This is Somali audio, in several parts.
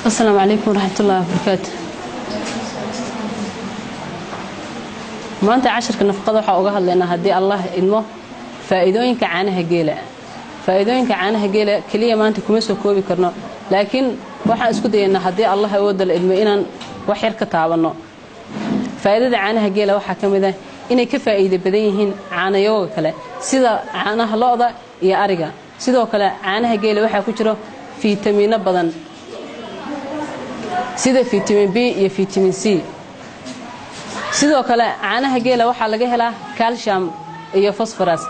Asalaamu calaykum waraxmatullaahi wabarakaatu. Maanta cashirka nafaqada waxaa uga hadlaynaa, haddii Allah idmo, faa'iidooyinka caanaha geela. Faa'iidooyinka caanaha geela keliya maanta kuma soo koobi karno, laakiin waxaan isku dayaynaa, haddii Allah awoodda la idmo, inaan wax yar ka taabanno. Faa'iidada caanaha geela waxaa ka mid ah inay ka faa'iido badan yihiin caanayooga kale, sida caanaha lo'da iyo ariga. Sidoo kale caanaha geela waxaa ku jiro fiitamiino badan, sida fitamiin B iyo fitamiin C. Sidoo kale caanaha geela waxaa laga helaa calcium iyo phosphorus.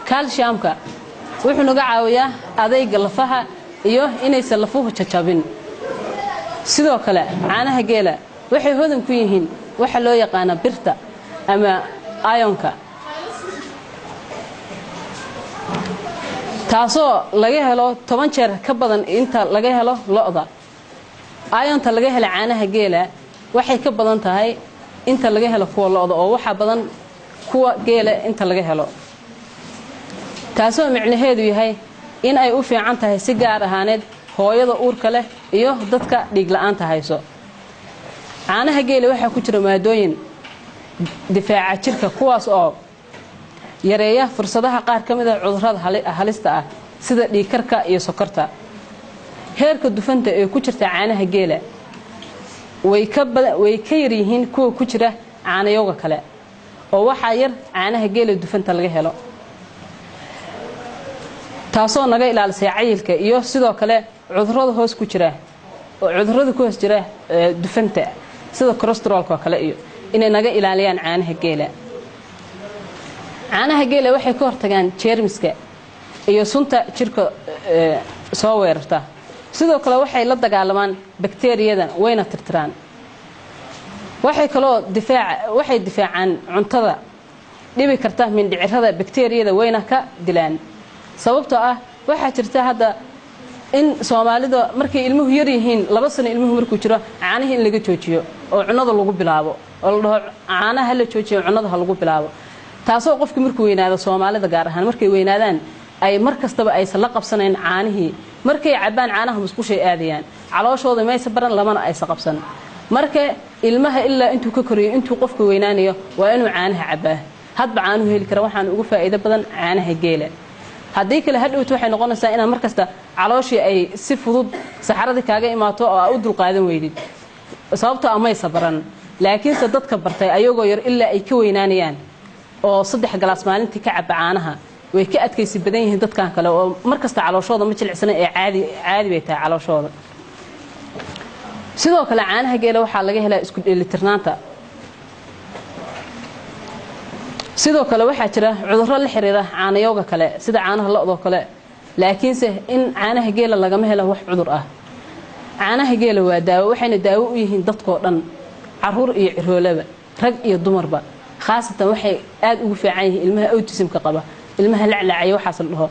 Calciumka wuxuu naga caawiyaa adayga lafaha iyo inaysan lafuhu jajabin. Sidoo kale caanaha geela waxay hodan ku yihiin waxa loo yaqaana birta ama ironka, taasoo laga helo 10 jeer ka badan inta laga helo lo'da. Ironta laga helo caanaha geela waxay ka badan tahay inta laga helo kuwa lo'da, oo waxaa badan kuwa geela inta laga helo, taasoo micnaheedu yahay in ay u fiican tahay si gaar ahaaneed hooyada uurka leh iyo dadka dhiig la'aanta hayso. Caanaha geela waxaa ku jira maadooyin difaaca jirka, kuwaas oo yareeya fursadaha qaar ka mid ah cudurrada halista ah, sida dhiigkarka iyo sokorta. Heerka dufanta ee ku jirta caanaha geela way ka yar yihiin kuwa ku jira caanayooga kale, oo waxaa yar caanaha geela dufanta laga helo, taasoo naga ilaalisay cayilka iyo sidoo kale cudurrada hoos ku jira, oo cudurrada ku hoos jira dufanta, sida cholesteroolka oo kale, iyo inay naga ilaaliyaan caanaha geela. Caanaha geela waxay ka hortagaan jeermiska iyo sunta jirka soo weerarta. Sidoo kale waxay la dagaalamaan bakteeriyada, wayna tirtiraan. Waxay kaloo difaac waxay difaacaan cuntada dhibi karta mindhicirada bakteeriyada, wayna ka dilaan. Sababtoo ah waxaa jirta hadda in Soomaalida markay ilmuhu yar yihiin, 2 sano ilmuhu markuu jiro, caanihii in laga joojiyo oo cunnada lagu bilaabo, oo la dhaho caanaha la joojiyo, cunnada ha lagu bilaabo, taasoo qofkii markuu weynaado, Soomaalida gaar ahaan markay weynaadaan, ay mar kastaba aysan la qabsanayn caanihii. Markay cabbaan caanaha musqushay aadayaan, calooshooda maysa baran, lamana aysa qabsan. Marka ilmaha ilaa intuu ka koriyo, intuu qofku weynaanayo, waa inuu caanaha cabbaa, hadba caanuhu heli kara. Waxaan ugu faa'iido badan caanaha geela. Haddii kale hadhowt waxay noqonaysaa inaad mar kasta calooshii ay si fudud saxaradii kaaga imaato oo aa u dulqaadan weydid, sababtoo amaysa baran. Laakiinse dadka bartay ayagoo yar ilaa ay ka weynaanayaan oo 3 galaas maalintii ka cabba caanaha way ka adkaysi badan yihiin dadkan kale, oo mar kasta calooshooda ma jilicsana ee caadi caadi bay tahay calooshooda. Sidoo kale caanaha geela waxaa laga helaa isku dheelitirnaanta. Sidoo kale waxaa jira cudurro la xiriira caanayooga kale, sida caanaha lo'doo kale, laakiinse in caanaha geela lagama helo wax cudur ah. Caanaha geela waa daawo, waxayna daawo u yihiin dadkoo dhan, caruur iyo ciroolaba, rag iyo dumarba. Khaasatan waxay aad ugu fiican yihiin ilmaha autismka qaba, ilmaha laclacaya. Waxaas la dhaho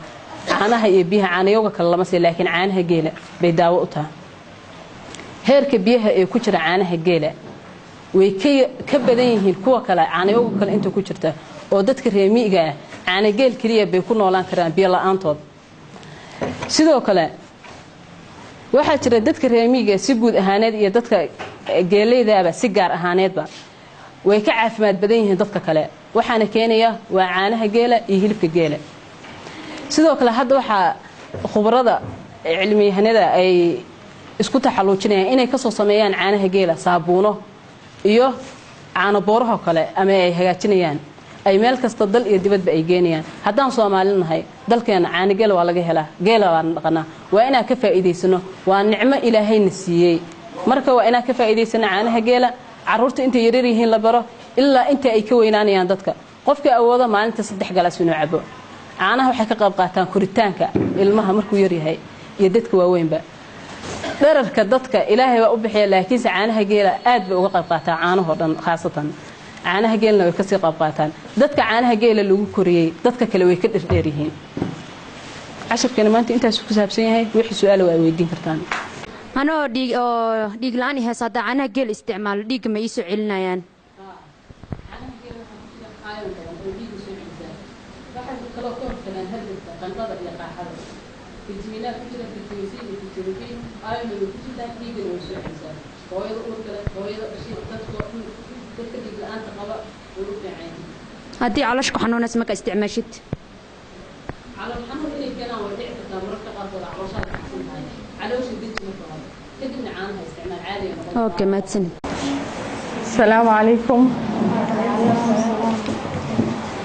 caanaha iyo biyaha caanayooga kale lama siiyo, laakiin caanaha geela bay daawo u tahay. Heerka biyaha ee ku jira caanaha geela way ka badan yihiin kuwa kale, caanayooga kale inta ku jirta, oo dadka reer miyiga ah caana geel keliya bay ku noolaan karaan biyo la'aantood. Sidoo kale waxaa jira dadka reer miyiga si guud ahaaneed iyo dadka geeleydaaba si gaar ahaaneedba way ka caafimaad badan yihiin dadka kale, waxaana keenaya waa caanaha geela iyo hilibka geela. Sidoo kale hadda waxaa khubarada cilmiyahanada ay isku taxalluujinayaan inay kasoo sameeyaan caanaha geela saabuuno iyo caano boorahoo kale, ama ay hagaajinayaan, ay meel kasta dal iyo dibadba ay geenayaan. Haddaan Soomaali nahay, dalkeena caano geela waa laga helaa, geela waana dhaqanaa, waa inaan ka faa'iidaysano. Waa nicmo Ilaahayna siiyey. Marka waa inaan ka faa'iidaysano caanaha geela, carruurta intay yaryar yihiin la baro ilaa inta ay ka weynaanayaan. Dadka qofka awooda maalinta 3 galaas inuu cabo caanaha waxay ka qayb qaataan koritaanka ilmaha markuu yaryahay iyo dadka waaweynba. Dherarka dadka Ilaahay baa u bixiya, laakiinse caanaha geela aad bay uga qayb qaataan caanahoo dhan, khaasatan caanaha geelna way kasii qayb qaataan. Dadka caanaha geela lagu koriyey dadka kale way ka dherdheer yihiin. Cashirkeena maanta intaasuu ku saabsan yahay. Wixii su-aala waa weydiin kartaan. Anoo dhiig oo dhiig la'aan i hayso, haddaa caanaha geel isticmaalo, dhiigga ma iisoo celinayaan? Caanaha geela waxaa ku jira iron badan oo dhiigga soo celisaa. Waxay kaloo ka hortagaan hargabka, qandhada iyo qaaxada. Fitamiinaa ku jira, vitamin C iyo vitamin B, iron way ku jirtaa, dhiiggana way soo celisaa. Hooyada uurka leh, hooyada dhashay, dadka oo dhan, dadka dhiig la-aanta qaba way u fiican yihiin. Haddii caloosha ku xanuunaysa markaa isticmaashid? Calool xanuun inay keenaan way dhici kartaa mararka qaarkood. Calooshaada kacsan tahay, caloosha deji marka hore, kadibna caanaha isticmaal, caadiga noqon. Okay, mahadsanid. Asalaamu calaykum.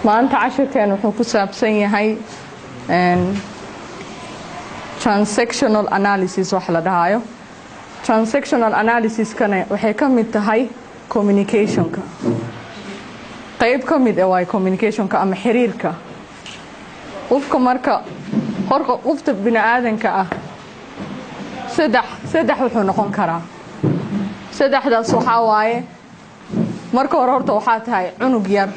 Maanta cashirkeen wuxuu ku saabsan yahay transactional analysis wax la dhahayo. Transactional analysis-kana waxay ka mid tahay communicationka, qayb ka mid ah waay communicationka ama xiriirka qofka. Marka horka qofta bini aadanka ah saddex wuxuu noqon karaa. Saddexdaas waxaa waaye: marka hore horta waxaa tahay cunug yar,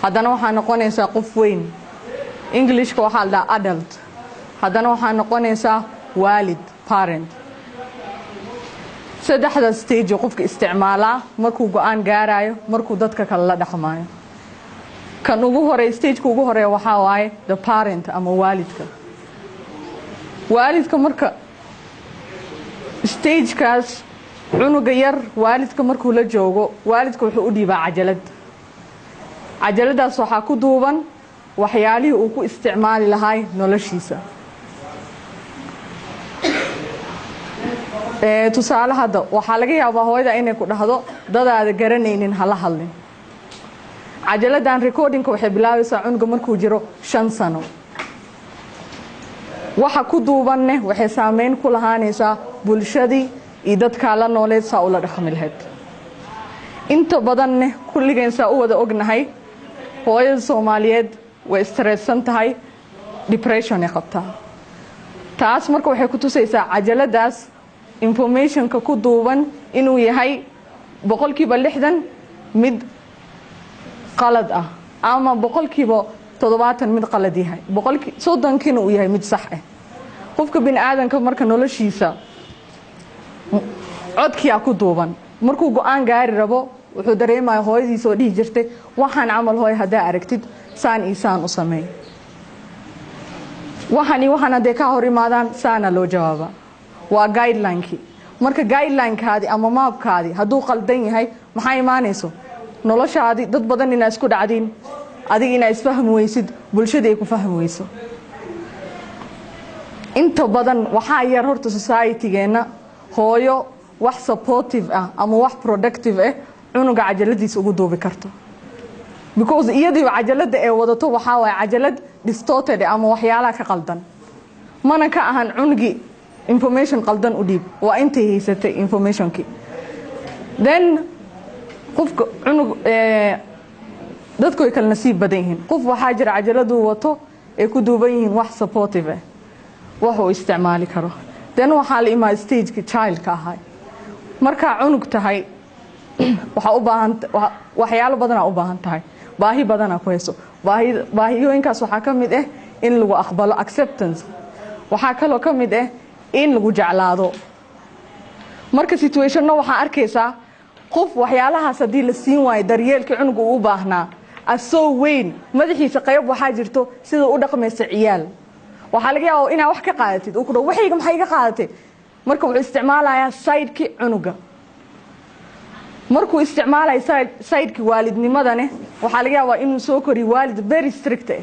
haddana waxaa noqonaysaa qof weyn, Englishka waxaa la dhahaa adult, haddana waxaa noqonaysaa waalid, parent. Saddexdaas stage qofka isticmaalaa markuu go-aan gaarayo, markuu dadka kale la dhaqmaayo. Kan ugu horey, stageka ugu horeeya, waxaa waaye the parent ama waalidka. Waalidka marka stagekaas, cunuga yar waalidka markuu la joogo, waalidka wuxuu u dhiibaa cajalad. Cajaladaas waxaa ku duuban waxyaalihii uu ku isticmaali lahay noloshiisa. Tusaale, hadda waxaa laga yaabaa hooyada inay ku dhahdo, "Dadaada garanaynin hala hadlin." Cajaladan recordingka waxay bilaabaysaa cunuga markuu jiro 5 sano. Waxa ku duubanne waxay saameyn ku lahaanaysaa bulshadii iyo dadkaa la nooleed saa ula dhaqmi lahayd. Inta badanne kulligeen saa u wada ognahay, hooyada Soomaaliyeed way stressan tahay, depression ay qabtaa. Taas marka waxay ku tusaysaa cajaladaas informationka ku duuban inuu yahay 60% mid qalad ah ama 70% mid qalad yahay, 30kiina uu yahay mid sax ah. Qofka bini aadanka marka noloshiisa codkiyaa ku duuban. Markuu go-aan gaari rabo, wuxuu dareemaya hooyadiisa oo dhihi jirtay, "Waxaan camal hooy haddaa aragtid, saan iyo saan u sameey. Waxaan iyo waxaan hadday kaa hor imaadaan, saana loo jawaabaa." Waa guidelinekii. Marka guidelinekaadi ama maabkaadi hadduu qaldan yahay, maxaa imaanayso? Noloshaadi dad badan inaa isku dhacdiin, adiga inaa isfahmi weysid, bulshadii ay ku fahmi weyso. Inta badan waxaa yar horta society-geenna hooyo wax supportive ah ama wax productive ah cunuga cajaladiisa ugu duubi karto, because iyadiiba cajalada ee wadato waxaa waaye cajalad distorted ama waxyaalaha ka qaldan. Mana ka ahan cunugii information qaldan u dhiib, waa intay haysatay informationkii. Then qofka cunug, dadku way kala nasiib badan yihiin. Qof waxaa jira cajaladuu wato ay ku duuban yihiin wax supportive ah, wax uu isticmaali karo. Then waxaa la imaa stageki childka ahay. Markaa cunug tahay, waxaa u baahan waxyaalo badanaa u baahan tahay, baahi badanaa ku hayso. Baahiyooyinkaas waxaa ka mid ah in lagu aqbalo, acceptance. Waxaa kaloo ka mid ah in lagu jeclaado. Marka situationna waxaa arkaysaa qof waxyaalahaas haddii la siin waayo, daryeelkii cunuga uu u baahnaa, asoo weyn madaxiisa qayb waxaa jirto sida u dhaqmaysa ciyaal. Waxaa laga yaaba inaa wax ka qaadatid, uu ku dhaho, "Waxayga maxay iga qaadatay?" Marka wuxuu isticmaalayaa sidekii cunuga. Markuu isticmaalaya sidekii waalidnimadane, waxaa laga yaabaa inuu soo koriyo waalid very strict ah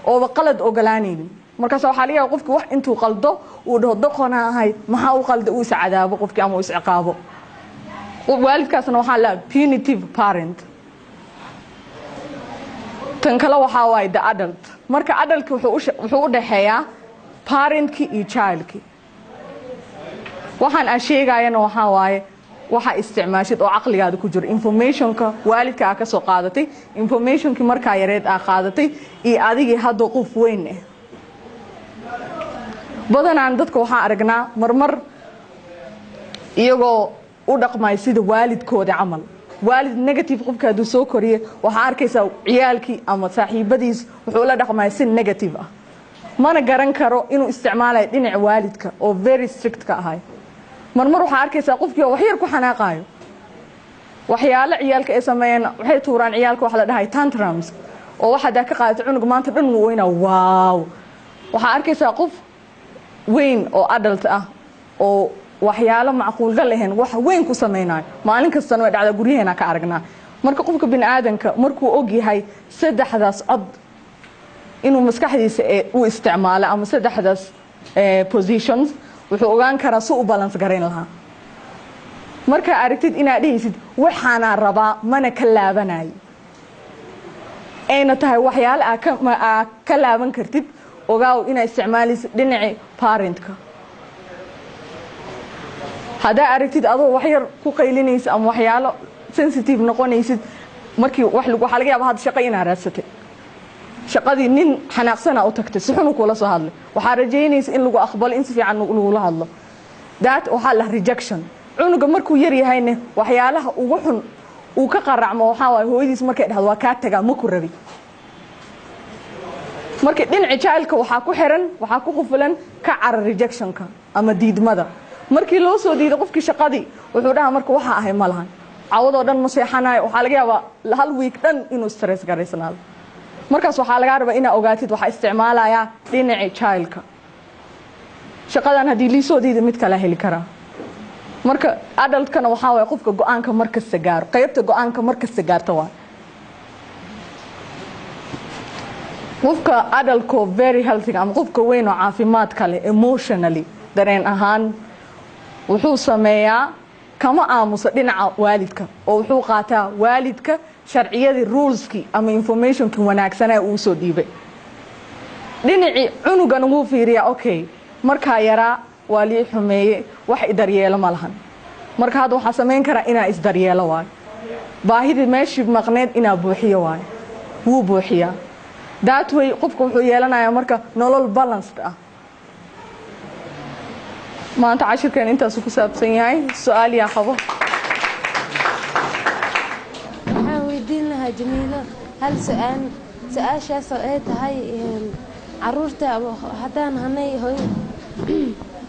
ooba qalad ogolaanaynin. Markaas waxaa laga yaaba qofki wax intuu qaldo uu dhaho, "Doqona ahay, maxaa u qalda?" Uu iscadaabo qofkii ama uu isciqaabo. Waalidkaasna waxaa la punitive parent. Tan kale waxaa waaye the adult. Marka adultki wuxuu u dhaxeeyaa parentkii iyo childkii. Waxaan aan sheegayana waxaa waaye waxaa isticmaashid oo caqligaada ku jiro, informationka waalidka aa ka soo qaadatay, informationkii markaa yareed aa qaadatay iyo adigii hadda qof weyn ah. Badanaan dadka waxaan aragnaa marmar iyagoo u dhaqmay sida waalidkooda camal. Waalid negative qofka hadduu soo koriye, waxaa arkaysaa ciyaalkii ama saaxiibadiis wuxuu la dhaqmaya si negative ah. Mana garan karo inuu isticmaalayo dhinaca waalidka oo very strict ka ahay. Marmar waxaa arkaysaa qofkii oo waxyar ku xanaaqaayo waxyaalo ciyaalka ay sameeyeen. Waxay tuuraan ciyaalka waxa la dhahay tantrums, oo wax haddaa ka qaadato cunuga maanta dhan wuu weynaa. Wow, waxaa arkaysaa qof weyn oo adult ah oo waxyaalo macquulgal ahayn wax weyn ku samaynayo. Maalin kastana way dhacdaa, guryaheena ka aragnaa. Marka qofka bini aadanka markuu og yahay saddexdaas cod inuu maskaxdiisa u isticmaalo ama saddexdaas positions, wuxuu ogaan karaa si u balance garayn lahaa. Markaa aragtid inaad dhehaysid waxaanaa rabaa mana ka laabanayo, ayna tahay waxyaale aa ka laaban kartid, ogaaw inaa isticmaalaysid dhinaci parentka. Haddaa aragtid adoo wax yar ku qaylinaysid ama waxyaalo sensitive noqonaysid markii wax waxaa laga yaaba hadda shaqo inaa raadsatay, shaqadii nin xanaaqsanaa u tagtay, si xunu kula soo hadlay, waxaa rajaynaysa in lagu aqbalo, in si fiican lagula hadlo. That waxaa la rejection. Cunuga markuu yar yahayne waxyaalaha ugu xun uu ka qaracmo waxaa waaye hooyadiis markay dhahdo waa kaa tagaa, ma ku rabi. Marka dhinaci childka waxaa ku xiran, waxaa ku qufulan ka cara rejectionka ama diidmada. Markii loo soo diiday qofkii shaqadii, wuxuu dhahaa marka waxaa ahay ma lahan, cawadoo dhan ma seexanayo. Waxaa laga yaabaa hal week dhan inuu stress garaysnaado. Markaas waxaa lagaa rabaa inaa ogaatid waxaa isticmaalayaa dhinaci childka. Shaqadan haddii lii soo diiday, mid kalaa heli karaa. Marka adultkana waxaa waaya qofka go-aanka markasta gaaro, qaybta go-aanka markasta gaarta. Waay qofka adultko very healthy ama qofka weyn oo caafimaadka leh emotionally, dareen ahaan, wuxuu sameeyaa kama aamuso dhinaca waalidka oo wuxuu qaataa waalidka sharciyadii, ruleskii ama informationkii wanaagsanaa uu soo dhiibay. Dhinacii cunugana wuu fiiriyaa. Okay, markaa yaraa waa lii xumeeye, wax idaryeelo ma lahan. Marka hadda waxaa samayn karaa inaa isdaryeelo waayo, baahidii meeshii maqneed inaa buuxiyo waayo, wuu buuxiyaa. That way qofka wuxuu yeelanayaa marka nolol balanced ah. Maanta cashirkan intaasu ku saabsan yahay. Su-aal yaa qabo? Waxaan weydiin lahaa Jamiilo hal su-aal, su-aashaasoo ay tahay caruurta haddaan hanay hooy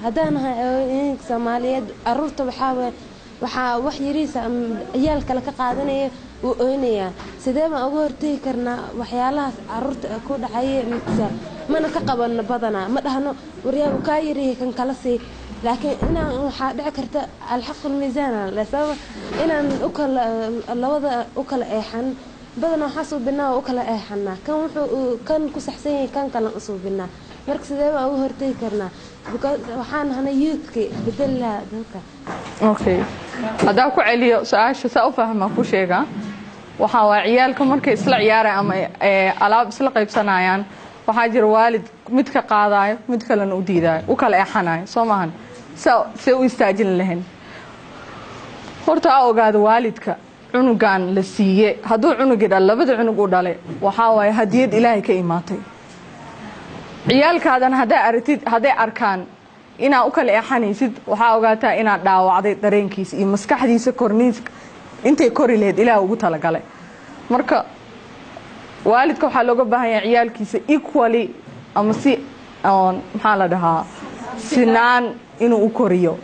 haddaan nahay hooyooyinka Soomaaliyeed, caruurta waxaa wax yariisa ciyaal kale ka qaadanaya wuu oynayaa. Sidee baan uga hortegi karnaa waxyaalahaas caruurta ku dhacaya? Mise mana ka qabanno badanaa, ma dhahno waryaaba kaa yarihi kan kala sii, laakiin inaan waxaa dhici karta alxaqul miisaan sababa inaan u kala labada u kala eexan. Badanaa waxaa suubinaa oo u kala eexanaa, kan wuxuu kan ku saxsan yahay kan kalan u suubinaa. Marka sidee baan uga hortegi karnaa? Because waxaan nahnay youthki bedeli lahaa dalka. Okay, haddaa ku celiyo su-aasha saa u fahmaa ku sheegaa. Waxaa waa ciyaalka markay isla ciyaarayaan ama alaab isla qaybsanayaan, waxaa jira waalid mid ka qaadayo, mid kalena u diidaayo, u kala eexanayo, soo maahan? Sa see u istaajin lahayn? Horta a ogaado waalidka cunugan la siiye, hadduu cunugii dhal, labada cunug u dhalay, waxaa waaye hadiyad Ilaahay ka imaatay. Ciyaalkaadan hadday aragtid, hadday arkaan inaa u kala eexanaysid, waxaa ogaataa inaad dhaawacday dareenkiisa iyo maskaxdiisa korniis intay kori lahayd Ilaah ugu talagalay. Marka waalidka waxaa looga baahan yahay ciyaalkiisa equally ama si maxaa la dhahaa, sinaan inuu u koriyo,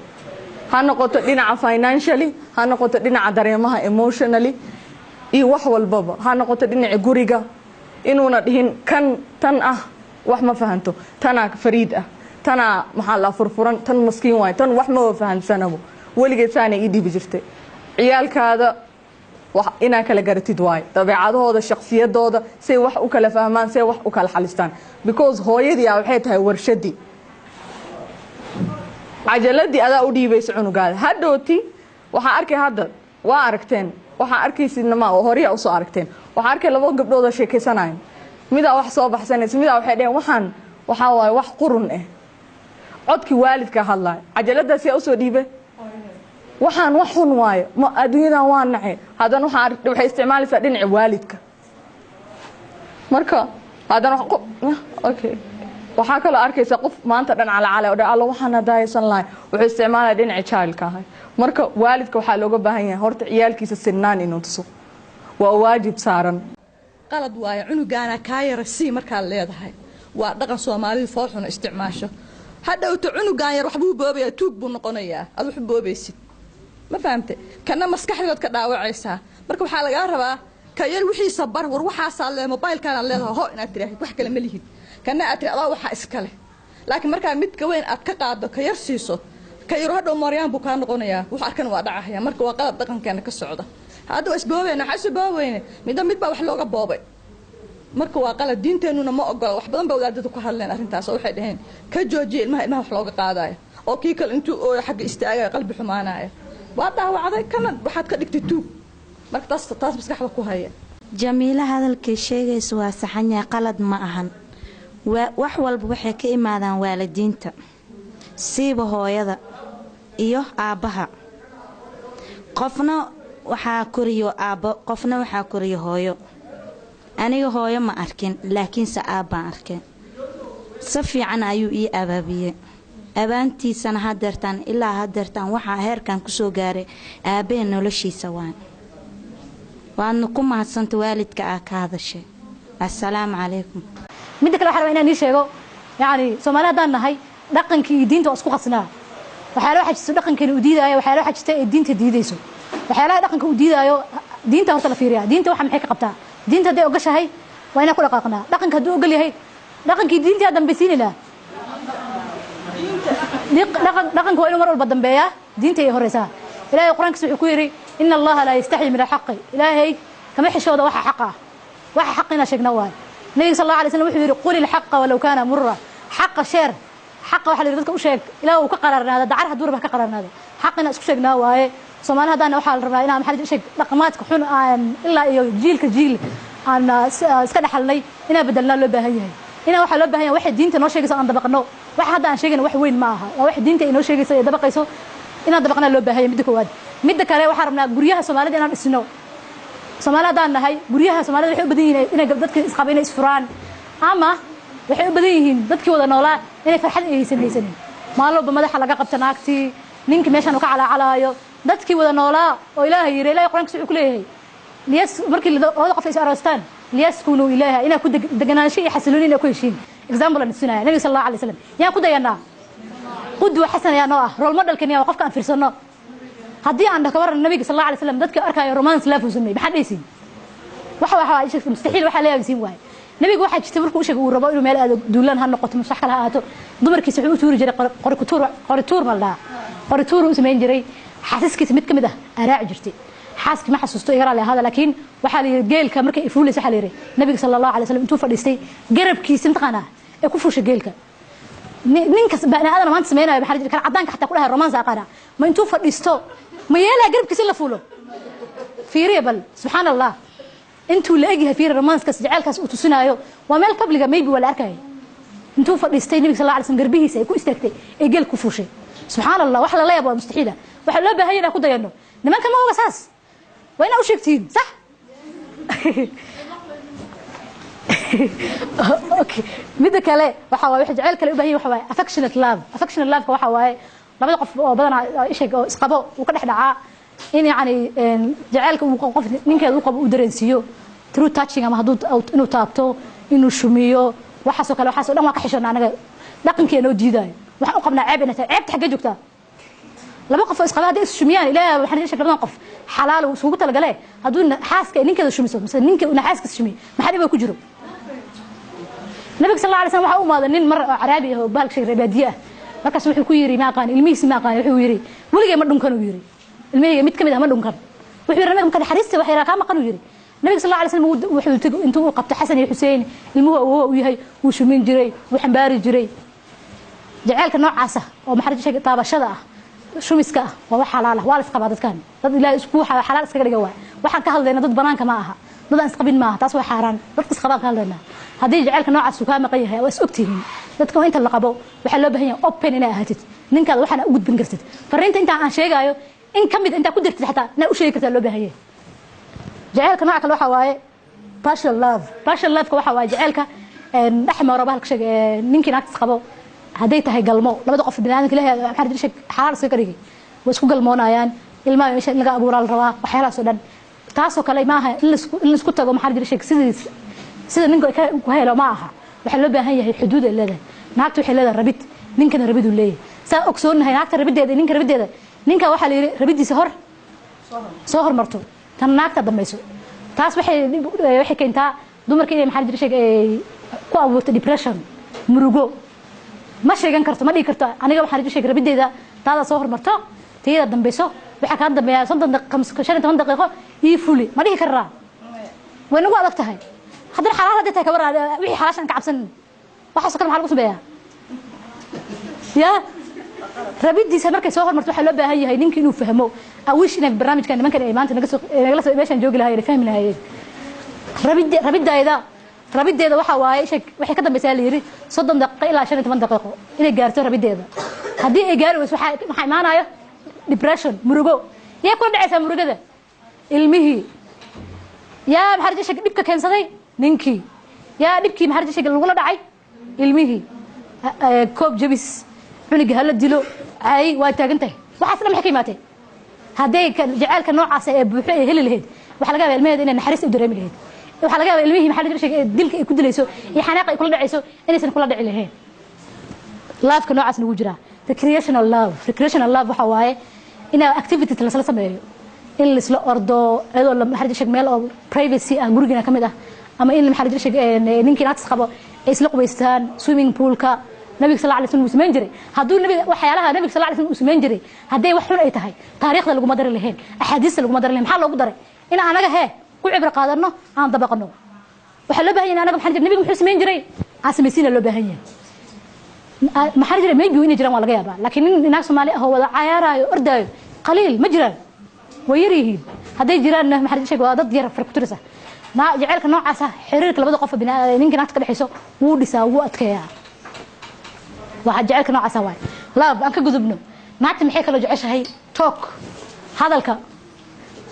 ha noqoto dhinaca financially, ha noqoto dhinaca dareemaha emotionally iyo wax walbaba, ha noqoto dhinaca guriga, inuuna dhihin kan tan ah wax ma fahanto, tanaa fariid ah, tanaa maxaa la furfuran, tan maskiin waay, tan wax maba fahansanabo, weligeed saanay ii dhibi jirtay. Ciyaalkaada wax inaa kala garatid waayo, dabeecadahooda, shaksiyadooda, say wax u kala fahmaan, say wax u kala xalistaan, because hooyadii a waxay tahay warshadii, cajaladii adaa u dhiibaysa cunugaada. Hadhooti waxaa arkay, hadda waa aragteen, waxaa arkaysidna ma horyaa usoo aragteen, waxaa arkay laba gabdhood oo sheekaysanayo, midaa wax soo baxsanaysa, midaa waxay dheheen waxaan waxaa waaye wax qurun ah. Codkii waalidka hadlayo, cajaladaas yaa usoo dhiibe? Waxaan wax xun waayo, ma adduunyadan waa nacay. Haddana waxay isticmaalaysaa dhinaca waalidka. Marka haddana okay, waxaa kaloo arkaysa qof maanta dhan calacalay oo dhan alla waxaan haddaaysan lahay, wuxuu isticmaalaya dhinaca childka ahay. Marka waalidka waxaa looga baahan yahay horta ciyaalkiisa sinaan inuu tuso, waa waajib saaran. Qalad waayo cunugaana kaa yara sii markaad leedahay. Waa dhaqan Soomaalidu foolxuna isticmaasho. Hadhowto cunugaan yar waxbuu boobayaa, tuug buu noqonayaa, aad wax boobaysid, ma fahamte? Kana maskaxdood ka dhaawacaysaa. Marka waxaa lagaa rabaa ka yar wixiisa bar, war waxaasaa lee, mobilekaanaad leedahay ho inaad tiraahid, wax kale ma lihid. Kana aad tiri adaa waxaa iskale. Laakiin markaa midka weyn aad ka qaado, ka yar siiso, ka yaro hadhow mooryaan buu kaa noqonayaa, wax arkan waa dhacahaya. Marka waa qalad dhaqankeena ka socda. Hadda waa isboobeyna, waxaa isboobeyne midba mid baa wax looga boobay. Marka waa qalad, diinteenuna ma ogola. Wax badan baa wadaadadu ku hadleen arrintaas oo waxay dhaheen ka joojiya ilmaha ilmaha wax looga qaadayo, oo kii kale intuu ooyo xagga istaagayo qalbi xumaanaya, waa dhaawacday, kana waxaad ka dhigtay tuug. Marka taas maskaxda ku haya. Jamiilo hadalkay sheegaysa waa saxan yahay, qalad ma ahan. Wax walba waxay ka imaadaan waalidiinta, siiba hooyada iyo aabbaha. Qofna waxaa koriyo aabbo, qofna waxaa koriyo hooyo. Aniga hooyo ma arkin, laakiinse aabbaan arkay. Si fiican ayuu ii abaabiyey, abaantiisana hadeertaan ilaa hadeertaan waxaa heerkan kusoo gaaray aabbahee noloshiisa. Waan waadna ku mahadsanta waalidka aa ka hadashay. Assalaamu calaykum. Midda kale, waxaa rabaa inaan ii sheego, yacni Soomaali haddaan nahay, dhaqankii iyo diinta waa isku qasnaa. Waxyaala waxaa jirta dhaqankeena u diidaayo, waxyaala waxaa jirta ee diinta diidayso. Waxyaalaha dhaqanka u diidaayo, diinta horta la fiiriyaa. Diinta waxa maxay ka qabtaa? Diinta hadday ogashahay, waa inaan ku dhaqaaqnaa. Dhaqanka hadduu ogol yahay, dhaqankii diinta yaa dambaysiinaynaa. Dhaqanka waa inuu mar walba dambeeyaa, diinta ay horeysaa. Ilaahay Qur-aankiisa wuxuu ku yidhi: "إن الله لا يستحيي من الحق." Ilaahay kama xishooda waxa xaqa ah. Waxa xaq inaa sheegna waayo. Nabiga sal الله عليه وسلم wuxuu yidhi: "قل الحق ولو كان مرا." Xaqa sheeg, xaqa waxa la yidhi dadka u sheeg ilaa uu ka qararnaado, dacar hadduu raba ka qararnaado. Xaq inaa isku sheegnaa waaye. Soomaali haddaan waxaa la rabaa inaa, maxaa sheeg, dhaqamaadka xun aan ilaa iyo jiilka jiil aan iska dhaxalnay inaa bedelnaa loo baahan yahay. Inaa waxaa loo baahan yahay waxay diinta noo sheegayso aan dabaqno. Waxa hadda aan sheegayna wax weyn ma aha, waa wax diinta ay noo sheegayso ee dabaqayso, inaan dabaqnaa loo baahan yahay. Midda koowaad. Midda kale, waxaan rabnaa guryaha Soomaalida inaan dhisno. Soomaali haddaan nahay, guryaha Soomaalida waxay u badan yihiin inay dadka isqaba inay isfuraan, ama waxay u badan yihiin dadkii wada noolaa inay farxad ay haysan haysanin. Maalin walba madaxa laga qabta naagtii, ninkii meeshaan uu ka calaacalaayo. Dadkii wada noolaa oo Ilaahay yiri, Ilaahay Qur-aankiisa wuxuu ku leeyahay liyas markii labada qof ay is aroostaan ليسكنوا إليها, inaa ku deganaansho iyo xasilooni inaa ku heshiin. Example aan tusinaya, Nabiga sal الله عليه وسلم yaan ku dayanaa, قدوة حسنة yaa noo ah, role modelkan yaa qofka aan fiirsano. Haddii aan dhaho kawaran nabiga sal الله عليه وسلم dadka arkaayo romance love uu sameeyey, maxaad dhehaysiin? Waxa mustaxiil waxaa la yaabisiin waaye. Nabiga waxaa jirta markuu u sheegay uu rabo inuu meel aado, duulaan ha noqoto, masax kale ha ahaato, dumarkiisa wuxuu u tuuri jiray qori kutuur. Qori tuur ma la dhahaa? Qori tuur uu samayn jiray. Xaasaskiisa mid ka mid ah aa raaci jirtay. Xaaskii ma xasuusto, iga raali ahaada, laakiin waxaa la yidhi geelka markay fuulaysa, waxaa la yidhi nabiga sala الله عليه وسلم intuu fadhiistay garabkiisa mataqaanaa ee ku fuushay geelka. Ninkas bani aadan maanta samaynayo maxaa la jiri kara? Caddaanka xataa ku dhahay romance aqaana, ma intuu fadhiisto ma yeelaa garabkiisa in la fuulo? Fiiriya bal, subxaan Allah, intuu la egyahay. Fiiri romancekaas, jaceylkaas uu tusinaayo. Waa meel publicga, maybe waa la arkaya. Intuu fadhiistay nabiga sal الله عليه وسلم garbihiisa ay ku istaagtay ee geel ku fuushay. Subxaan Allah, wax lala yaabo waa mustaxiila. Waxaa loo baahan yahay inaan ku dayano. Nimanka ma oga saas, waa inaa u sheegtihiin, sax? Okay. Midda kale waxa waaye, waxa jacayl kale u baahan yahay waxa waaye affectionate love. Affectionate love waxa waaye labada qof oo badanaa isheeg oo isqabo uu ka dhex dhacaa in yacni jacaylka uu qof ninkeeda u qabo uu dareensiiyo through touching, ama hadduu inuu taabto, inuu shumiyo, waxaasoo kale. Waxaasoo dhan waa ka xishona anaga, dhaqankeena oo diidaayo. Waxaan u qabnaa ceeb inay tahay. Ceebta xaggee joogtaa? Laba qof oo isqaba hadday is shumiyaan, Ilaahay waxaan sheeg labadan qof xalaal uu isugu talagale. Hadduu xaaska ay ninkeeda shumiso mise ninka uu xaaskiisa shumiyo, maxaa dhib ku jiro? Nabiga sal الله عليه وسلم waxaa u imaaday nin mar oo caraabi ah oo bahalka sheeg reebaadiye ah. Markaas wuxuu ku yidhi, ma aqaan ilmihiisi, ma aqaan. Wuxuu yidhi: "Weligay ma dhunkan," uu yidhi, "ilmahayga mid ka mid ah ma dhunkan." Wuxuu yidhi nabiga: "Marka naxariista wax yaraa kaa maqan," uu yidhi. Nabiga sal الله عليه وسلم wuxuu tegi intuu uu qabto Xasan iyo Xuseen, ilmuhu awoowa u yahay, wuu shumin jiray, wuu xambaari jiray. Jaceylka noocaas ah oo maxaa sheegay taabashada ah, shumiska ah, waa wax xalaal ah. Waa la isqabaa dadkan, dad Ilaahay isku xalaal iskaga dhiga waay. Waxaan ka hadlaynaa dad banaanka ma aha, dad aan isqabin ma aha, taas waa xaaraan. Dadka isqabaan ka hadlaynaa. Haddii jaceylka noocaas uu kaa maqan yahay, waa is ogtihiin dadka waa inta la qabo. Waxaa loo baahan yahay open inaa ahaatid ninkaada, waxaana u gudbin kartid fariinta intaa aan sheegaayo in ka mid intaa ku dirtid, xataa inaad u sheegi kartaa loo baahan yahay. Jaceylka nooca kale waxaa waaye partial love. Partial love-ka waxaa waaye jaceylka dhex maro bahalka sheeg ninkii naagtiis qabo. Hadday tahay galmo, labada qof biniaadamka Ilaahay maxaa jira sheeg xalaal iska dhigay, way isku galmoonayaan, ilmaha meesha in laga abuuraa la rabaa, waxyaalahaas oo dhan. Taasoo kale ma aha in laisku tago, maxaa jira sheeg, sidiis sida ninka ku helo ma aha. Waxaa loo baahan yahay xuduud ay leedahay. Naagta waxay leedahay rabid, ninkana rabiduu leeyahay. Saa ogsoonahay naagta rabiddeeda iyo ninka rabiddeeda, ninka waxaa la yidhi rabiddiisa hor soo hormarto, tan naagta dambayso. Taas waxay keentaa dumarka inay, maxaa jira sheeg, ay ku abuurto depression, murugo. Ma sheegan karto, ma dhihi karto aniga waxaan rajo sheegay rabideyda taada soo hormarto, tayada dambeyso, waxaa kaa dambeeya 30 daqiiqo, 15 daqiiqo ii fuli. Ma dhihi karaa? Way nagu adag tahay. Haddana xalaal hadday tahay, kabar wixii xalaashan ka cabsanin, waxaasoo kale maxaa lagu sameeyaa? Ya rabidiisa markay soo hormarto, waxaa loo baahan yahay ninka inuu fahmo. Awish inay barnaamijkan nimankan ay maanta naga soo nagala soo meeshaan joogi lahaayeen, ay fahmi lahaayeen. Rabidayda, rabideeda waxa waaye sheeg, waxay ka dambaysaa la yiri 30 daqiiqo ilaa 15 daqiiqo inay gaarto rabideeda. Haddii ay gaari weyso, waxaa imaanayo depression, murugo. Yaa kula dhacaysaa murugada? Ilmihii. Yaa maxaa rajo sheeg dhibka keensaday? Ninkii. Yaa dhibkii maxaa rajo sheeg lagula dhacay? Ilmihii. Koob jabis, cunuga hala dilo, cay waa taagan tahay. Waxaas dhan maxay ka imaatay? Hadday jaceylka noocaas ee buuxo ay heli lahayd, waxaa laga yaabaa ilmaheeda inay naxariis u dareemi lahayd. Waxaa laga yaabaa ilmihii maxaa la sheegay dilka ay ku dilayso iyo xanaaqa ay kula dhacayso inaysan kula dhici lahayn. Love-ka noocaas nagu jiraa, recreational love. Recreational love waxa waaye in activities lasla sameeyo, in laisla ordo iyadoo la maxaa la sheeg meel oo privacy ah gurigeena ka mid ah, ama in maxaa la sheeg ninkii naagtas qabo ay isla qubaystaan swimming poolka. Nabiga sal alay slam uu samayn jiray. Hadduu nabiga waxyaalaha nabiga sal alay slam uu samayn jiray hadday wax xun ay tahay, taariikhda laguma dari lahayn, axaadiista laguma dari lahayn. Maxaa loogu daray? In anaga hee ku cibro qaadano, aan dabaqno. Waxaa loo baahan yahay anaga maxaa jira nabiga muxuu samayn jiray aan samaysiina loo baahan yahay. Maxaa jira? Maybe inay jiraan waa laga yaabaa, laakiin nin naag Soomaali ah oo wada cayaaraayo, ordaayo, qaliil ma jiraan, way yar yihiin. Hadday jiraanna, maxaa sheeg, waa dad yar, far ku tirisa. Jaceylka noocaas ah xiriirka labada qof, ninka naagta ka dhexayso, wuu dhisaa, wuu adkeeyaa. Waxaa jaceylka noocaas ah waay love. Aan ka gudubno. Naagta maxay kaloo jeceshahay? Talk, hadalka.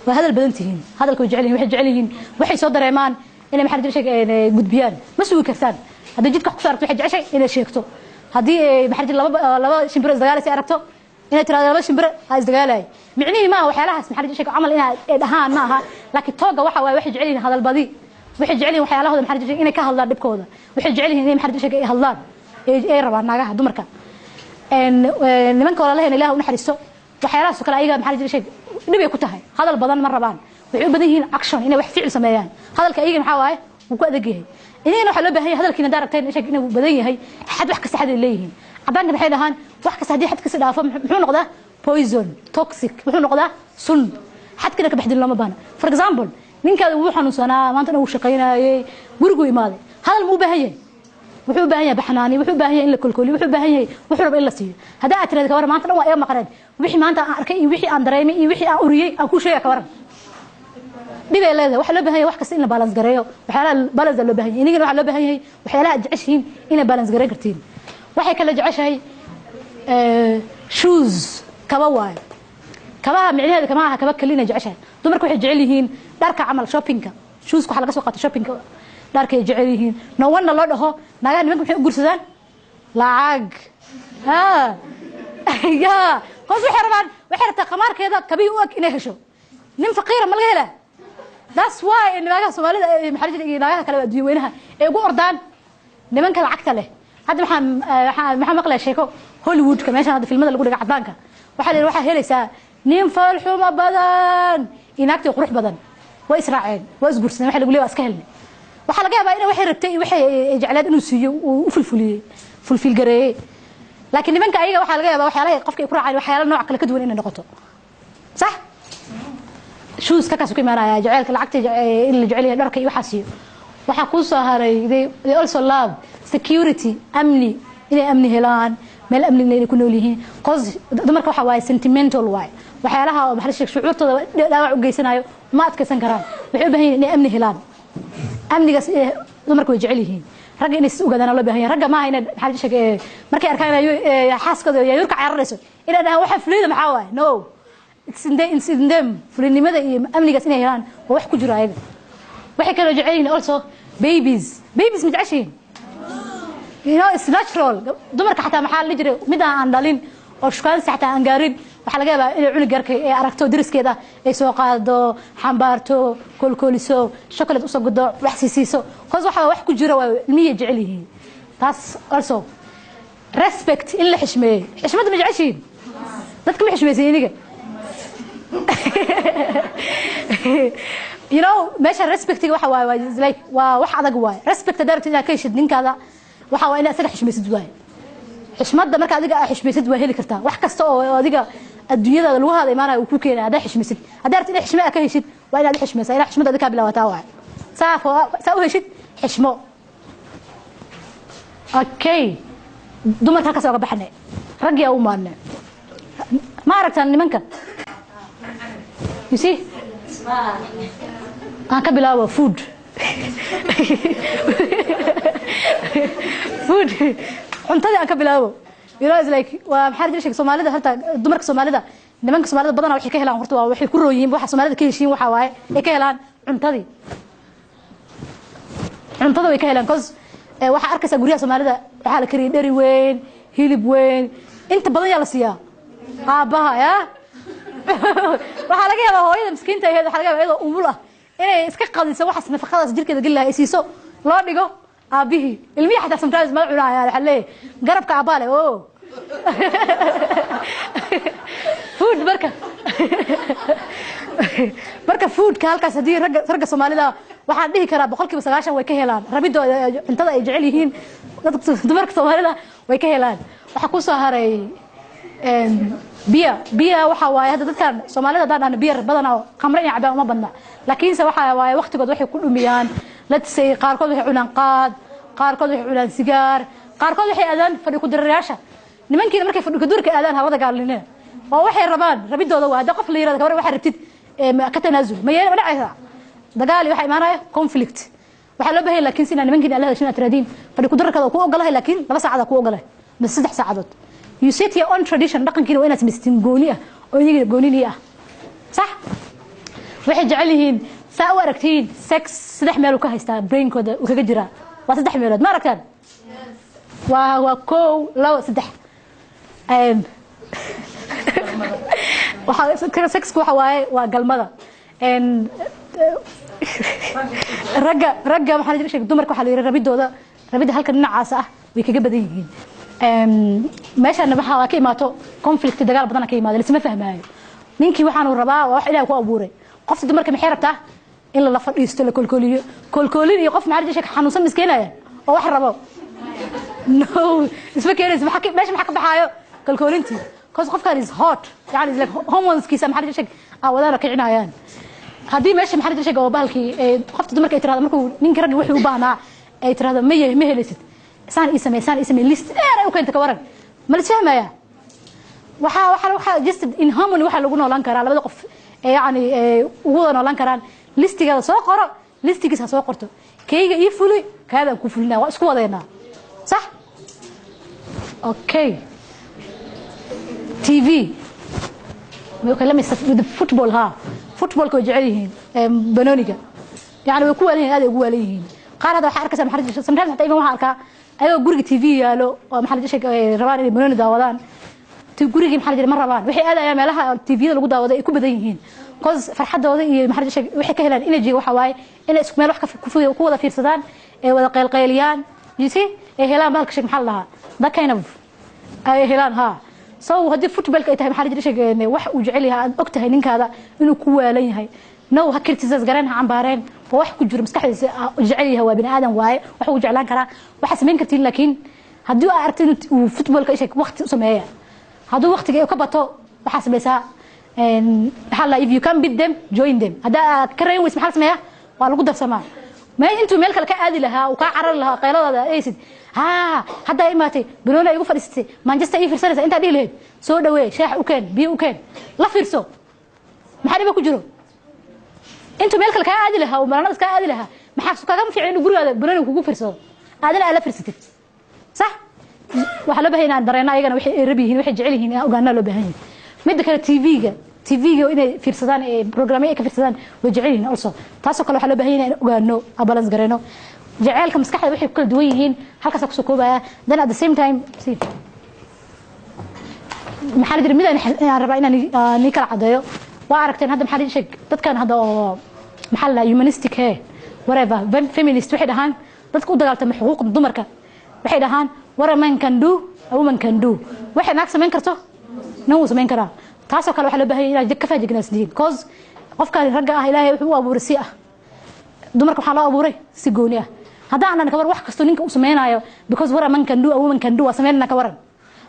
Waa hadal badan tihiin, hadalka way jecel yihiin. Waxay jecel yihiin waxay soo dareemaan inay maxaa sheeg gudbiyaan. Ma sugi kartaan. Haddii jidka wax kusoo aragto, waxay jeceshahay inay sheegto. Haddii maxaa jira laba shimbiro isdagaalaysa ay aragto, inay tirahdo laba shimbiro ha isdagaalay. Micnihii maaha waxyaalahaas maxaa sheeg camal inay ay dhahaan ma aha, laakiin tooga waxa waaye waxay jecel yihiin hadalbadi. Waxay jecel yihiin waxyaalahooda maxaa sheeg inay ka hadlaan dhibkooda. Waxay jecel yihiin inay maxaa sheeg ay hadlaan ay rabaan naagaha, dumarka. Nimanka walaalaheen, Ilaah u naxariisto, waxyaalahaas oo kale ayaga maxaa sheeg dhib ay ku tahay. Hadal badan ma rabaan. Waxay u badan yihiin action, inay wax ficil sameeyaan. Hadalka ayaga maxaa waaye wuu ku adag yahay. Inagana waxaa loo baahan yahay hadalkiina haddaa aragteen sheeg inuu badan yahay, xad, wax kasta xad ay leeyihiin. Caddaanka maxay dhahaan? Wax kasta haddii xad kasi dhaafo, muxuu noqdaa? Poison, toxic, wuxuu noqdaa sun. Xadkina ka baxdin looma baahna. For example, ninkaada wuu xanuunsanaa maantana, wuu shaqaynayay, guriguu imaaday. Hadal ma u baahan yahay? Wuxuu u baahan yahay baxnaani, wuxuu u baahan yahay in la kolkoliyo, wuxuu u baahan yahay wuxuu raba in la siiyo. Haddaa aad tiraahdo, kawaran maanta dhan waa iga maqneen, wixii maanta aan arkay iyo wixii aan dareemay iyo wixii aan uriyey aan kuu sheegaya, kawaran? Dhib ay leedahay. Waxaa loo baahan yahay wax kasta in la balance gareeyo. Waxyaalaha balance loo baahan yahay. Inigana waxaa loo baahan yahay waxyaalaha aad jeceshihiin inay balance gareyn kartiin. Waxay kala jeceshahay shoes, kaba waayo. Kabaha micnaheeda kama aha kaba kali inay jeceshahay. Dumarka waxay jecel yihiin dharka camal, shoppingka. Shoeska waxaa laga soo qaata shoppingka. Dharkay jecel yihiin. No wonder loo dhaho naagaha nimanka maxay u guursadaan? Lacag. Ha ya hoos waxay rabaan, waxay rabtaa qamaarkeeda kabihii u eg inay hesho. Nin faqiira ma laga helaa? That's why naagaha Soomaalida, maxaa jira, iyo naagaha kale adduun weynaha ay ugu ordaan nimanka lacagta leh. Hadda waxaan maqlaya sheeko Hollywoodka, meeshan hadda filmada lagu dhiga caddaanka. Waxaa la yidhi waxaa helaysaa nin foolxumo badan iyo naagtii qurux badan, way israaceen, waa isguursadeen. Waxa lagu leeyahay waa iska helnay. Waxaa laga yaabaa inay waxay rabtay iyo waxay jecleed inuu siiyo, uu u fulfuliyey, fulfil gareeyey. Laakiin nimanka ayaga waxaa laga yaabaa waxyaalaha qofka ay ku raaceen waxyaala nooc kale ka duwan inay noqoto. Sax, shoes ka kaas ku imaanaya jaceylka lacagta, in la jecel yahay dharka iyo waxaas. Iyo waxaa kuu soo haray, they also love security, amni, inay amni helaan, meel amni inay ku nool yihiin. Cause dumarka waxa waaye sentimental waaye. Waxyaalaha oo maxaa la sheeg shucuurtooda dhaawac u geysanayo ma adkaysan karaan. Waxay u baahan yihiin inay amni helaan. Amnigaas dumarka way jecel yihiin. Ragga inay si ogaadaan loo baahan yahay. Ragga maaha inay maxaa la sheeg markay arkaan inay xaaskooda yaayuurka cararayso inay dhahaan waxa fulida maxaa waaye. No, it's in them. Fulinimada iyo amnigaas inay helaan waa wax ku jiro ayaga. Waxay kaloo jecel yihiin also babies. Babies ma jeceshihiin? You know, it's natural. Dumarka xataa maxaa la jiray mid aan dhalin oo shukaansi xataa aan gaarin, waxaa laga yaabaa inay cunug yarka ay aragto dariskeeda ay soo qaado, xambaarto, koolkooliso, chocolate usoo gudo, wax siisiiso. Cause waxa wax ku jira waa ilmihii jecel yihiin taas. Also respect, in la xishmeeyo. Xishmadda ma jeceshihiin? Dadka ma xishmaysan iniga? You know, meesha respectiga waxa waaye waa like waa wax adag waaye. Respect haddaa rabtid inaad ka heshid ninkaada, waxa waa inaad isaga xishmaysid waaye. Xishmadda marka adiga aa xishmaysid, waa heli kartaa wax kasta oo adiga adduunyadaada lugahaada imaanaya uu ku keenaya. Haddaa xishmaysid, haddaa rabtid inaad xishme aa ka heshid, waa inaad xishmaysaa. Inaad xishmadda adiga kaa bilaabataa waay, saa u heshid xishmo. Okay, dumarka halkaas oga baxnay, raggii aa u maadnay. Ma aragtaan nimanka? You see, aan ka bilaabo food. Food, cuntadii aan ka bilaabo. It's like, waa maxaa la sheegay, Soomaalida halta dumarka Soomaalida, nimanka Soomaalida badanaa waxay ka helaan, horta waa waxay ku rooyihiin, waxa Soomaalida ka heshiin waxa waaye ay ka helaan cuntadii. Cuntada way ka helaan, 'cause waxaa arkaysaa guryaha Soomaalida waxaa la kariyay dheri weyn, hilib weyn. Inta badan yaa la siiyaa? Aabbaha. Ya waxaa laga yaabaa hooyada miskiinta aheed, waxaa laga yaabaa iyadoo umul ah inay iska qadiso waxaas nafaqadaas jirkeeda geli lahaa, ay siiso, loo dhigo aabbihii. Ilmihii xataa sometimes ma cunaya, waxaa leeyahay garabka aabbaa leh. Oh, food. Marka foodka halkaas haddii ragga Soomaalida, waxaan dhihi karaa 90% way ka helaan rabidooda cuntada ay jecel yihiin. Dadka dumarka Soomaalida way ka helaan. Waxaa ku soo haray biya. Biya waxa waaye, hadda dadkan Soomaalida haddaan dhahno biya, badanaa khamre inay cabaan uma badna, laakiinse waxa waaye waqtigood waxay ku dhumiyaan. Let's say qaarkood waxay cunaan qaad, qaarkood waxay cunaan sigaar, qaarkood waxay aadaan fadhi ku dirirayaasha. Nimankiina markay fadhi kudurka aadaan, hawada gaalinina waa waxay rabaan, rabidooda waa. Hadda qof la yirahdo gabar waxaa rabtid ka tanaasul, ma yeeli, ma dhacaysaa? Dagaal iyo waxaa imaanaya conflict. Waxaa loo baahan laakiin si inaa nimankiina alla hadashin, aad tiraahdiin fadhi kudirarkada ku ogolahay, laakiin 2 saacadood ku ogolahay mise 3 saacadood. You set your own tradition. Dhaqankiina waa inaad samaysatiin gooni ah oo iyaga goonini ah, sax? Waxay jecel yihiin, saa u aragtiin, sex saddex meel uu ka haystaa, brainkooda uu kaga jiraa waa saddex meelood. Ma aragtaan? Waa kow, labo, saddex. Sexku waxa waaye waa galmada. Ragga waxaa la sheegay, dumarka waxaa la yidhi rabidooda, rabidda halka dhinacaas ah way kaga badan yihiin. Meeshana waxaa ka imaato conflict, dagaal badana ka imaado, lisma fahmaayo. Ninkii waxaanu rabaa waa wax Ilaah ku abuuray. Qofta dumarka maxay rabtaa? In lala fadhiisto, la kolkooliyo. Kolkoolin iyo qof maxaa la sheegay xanuunsan miskeenaya oo wax rabo, no, isma keenayso. Meesha maxaa ka baxaayo? Kalkoolintii, 'cause qofkan is hot, yani is like hormoneskiisa maxaa la sheegay aa wadaana kicinayaan. Haddii meesha maxaa la sheegay oo bahalkii qofta dumarka ay tirahdo, markuu ninka ragga wuxuu u baahnaa ay tirahdo ma ma helaysid, saan ii samee, saan ii samee, list dheer ay u keenta, ka waran? Ma la isfahmaya? Waxaa just in harmony waxaa lagu noolaan karaa labada qof ee yacni ugu wada noolaan karaan. Listigeeda soo qoro, listigiisa ha soo qorto, kayga ii fuli, kaadaan ku fulinaa, waa isku wadeynaa, sax? Okay, TV. Okay, let me start with the football. Ha, footballka way jecel yihiin, banooniga yani way ku waalan yihiin, aad ay ugu waalan yihiin. Qaar hadda waxaa arkaysaa maxaa la sometimes xataa even waxaa arkaa ayagoo guriga TV yaalo oo maxaa la sheegay rabaan inay banooni daawadaan. Gurigii maxaa la jiray ma rabaan, waxay aadayaan meelaha TV-yada lagu daawado ay ku badan yihiin, 'cause farxadooda iyo maxaa la sheegay waxay ka helaan energy waxa waaye inay isku meel wax ku wada fiirsadaan, ay wada qaylqayliyaan, you see, ay helaan bahalka sheeg maxaa la dhahaa, that kind of ay helaan. Ha, so haddii footballka ay tahay maxaa la jiray sheeg wax uu jecel yahay, aad og tahay ninkaada inuu ku waalan yahay, no, ha criticize gareen, ha cambaareen. Waa wax ku jiro maskaxdiisa, jecel yahay, waa bini aadan waaye, wax uu jeclaan karaa. Waxaa samayn kartiin laakiin haddii aad aragto inuu uu footballka sheeg waqti u sameeya, hadduu waqtiga ka bato, waxaa samaysaa maxaa la, if you can beat them, join them. Haddaa aad ka reyn weysa, maxaa la sameeyaa? Waa lagu darsamaa. Meel intuu meel kale ka aadi lahaa, uu kaa carari lahaa, qayladooda aysid, ha haddaa imaatay banooni ay igu fadhiisatay, Manchester ii fiirsanaysa, intaa dhihi lahayd, soo dhaweey, shaax u keen, biyo u keen, la fiirso. Maxaa dhiba ku jiro? Intuu meel kale kaa aadi lahaa uu maranadaas kaa aadi lahaa, maxaa kaagama fiican inuu gurigaada banooni kugu fiirsado, aadana aad la fiirsatid, sax? Waxaa loo baahan inaan dareeno ayagana waxay ay rab yihiin, waxay jecel yihiin inaan ogaanaa loo baahan yahay. Midda kale, TV-ga. TV-ga inay fiirsadaan, ee programyo ay ka fiirsadaan way jecel yihiin also. Taasoo kale waxaa loo baahan yahay inaan ogaano, aan balance gareyno. Jaceylka maskaxda waxay ku kala duwan yihiin halkaas kusoo koobaya. Then at the same time, see, maxaa la jira, mid aan rabaa inaan nii kala cadeeyo. Waa aragteen hadda maxaa la sheeg dadkan hadda oo maxaa la dhahaa humanistic, he, whatever, feminist, waxay dhahaan dadka u dagaaltama xuquuqda dumarka, waxay dhahaan what a man can do, a woman can do. Waxay naag samayn karto, nin wuu samayn karaa. Taasoo kale waxaa loo baahan yahay inaad ka faajignaasdihiin, 'cause qofkan ragga ah Ilaahay wuxuu u abuuray si ah, dumarka waxaa loo abuuray si gooni ah. Haddaan dhan kabar wax kastoo ninka uu samaynayo, because what a man can do, a woman can do, waa samaynana, ka waran?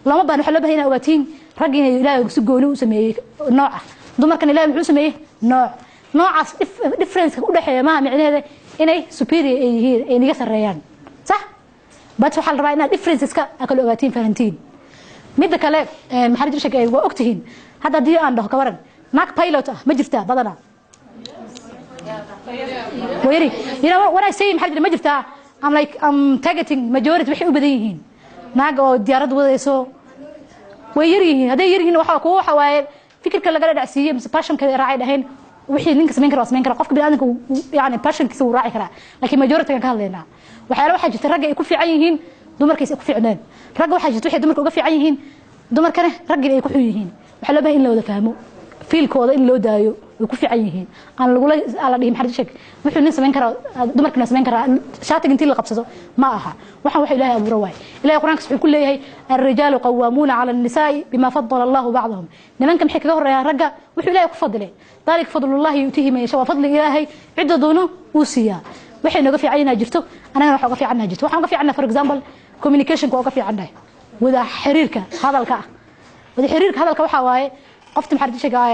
Lama baan, waxaa loo bahan inaa ogaatiin ragga inay Ilaahay si gooni u sameeyey nooca, dumarkan Ilaahay muxuu sameeyey nooc. Noocaas difference u dhexeeya maaha micnaheeda inay superior ay yihiin, ay naga sarreeyaan, sax? But waxaa la rabaa inaad differenceska aad kala ogaatiin, fahantiin. Midda kale, maxaa la jira sheegay, waa ogtihiin hadda haddii aan dhaho kawaran naag pilot ah ma jirtaa? Badanaa wayari. You know when I say maxaa jira ma jirtaa, I'm like, I'm targeting majority. Waxay u badan yihiin naag oo diyaarad wadayso way yar yihiin. Hadday yar yihiin, waxa kuwa waxa waaye fikirka lagala dhacsiiyey mise passionka raacay dhahayn wixii ninka samayn kara waa samayn kara. Qofka bini'aadamka yani passionkiisa wuu raaci karaa, laakiin majority kan ka hadlaynaa. Waxyaala waxaa jirta ragga ay ku fiican yihiin, dumarkiisa ay ku fiicneen. Ragga waxaa jirta waxay dumarka uga fiican yihiin, dumarkana raggina ay ku xun yihiin. Waxaa loo bahan in la wada fahmo fiilkooda, in loo daayo way ku fiican yihiin, aan lagula aan la dhihin maxaa sheeg wuxuu nin samayn karaa dumarkana samayn karaa, shaatiga intii la qabsado ma aha. Waxaan waxa Ilaahay abuura waay. Ilaahay Quraankiisa wuxuu ku leeyahay: الرجال قوامون على النساء بما فضل الله بعضهم. Nimanka maxay kaga horeeyaan ragga? Wuxuu Ilaahay ku fadilay. ذلك فضل الله يؤتيه من يشاء. Fadli Ilaahay cidda doono uu siiyaa. Waxay nooga fiican inaa jirto, anagana waxa uga fiicannaha jirto. Waxaan uga fiicannaha, for example, communicationka waa uga fiicannahay, wada xiriirka hadalka ah. Wada xiriirka hadalka waxaa waaye qofta maxaa sheegaa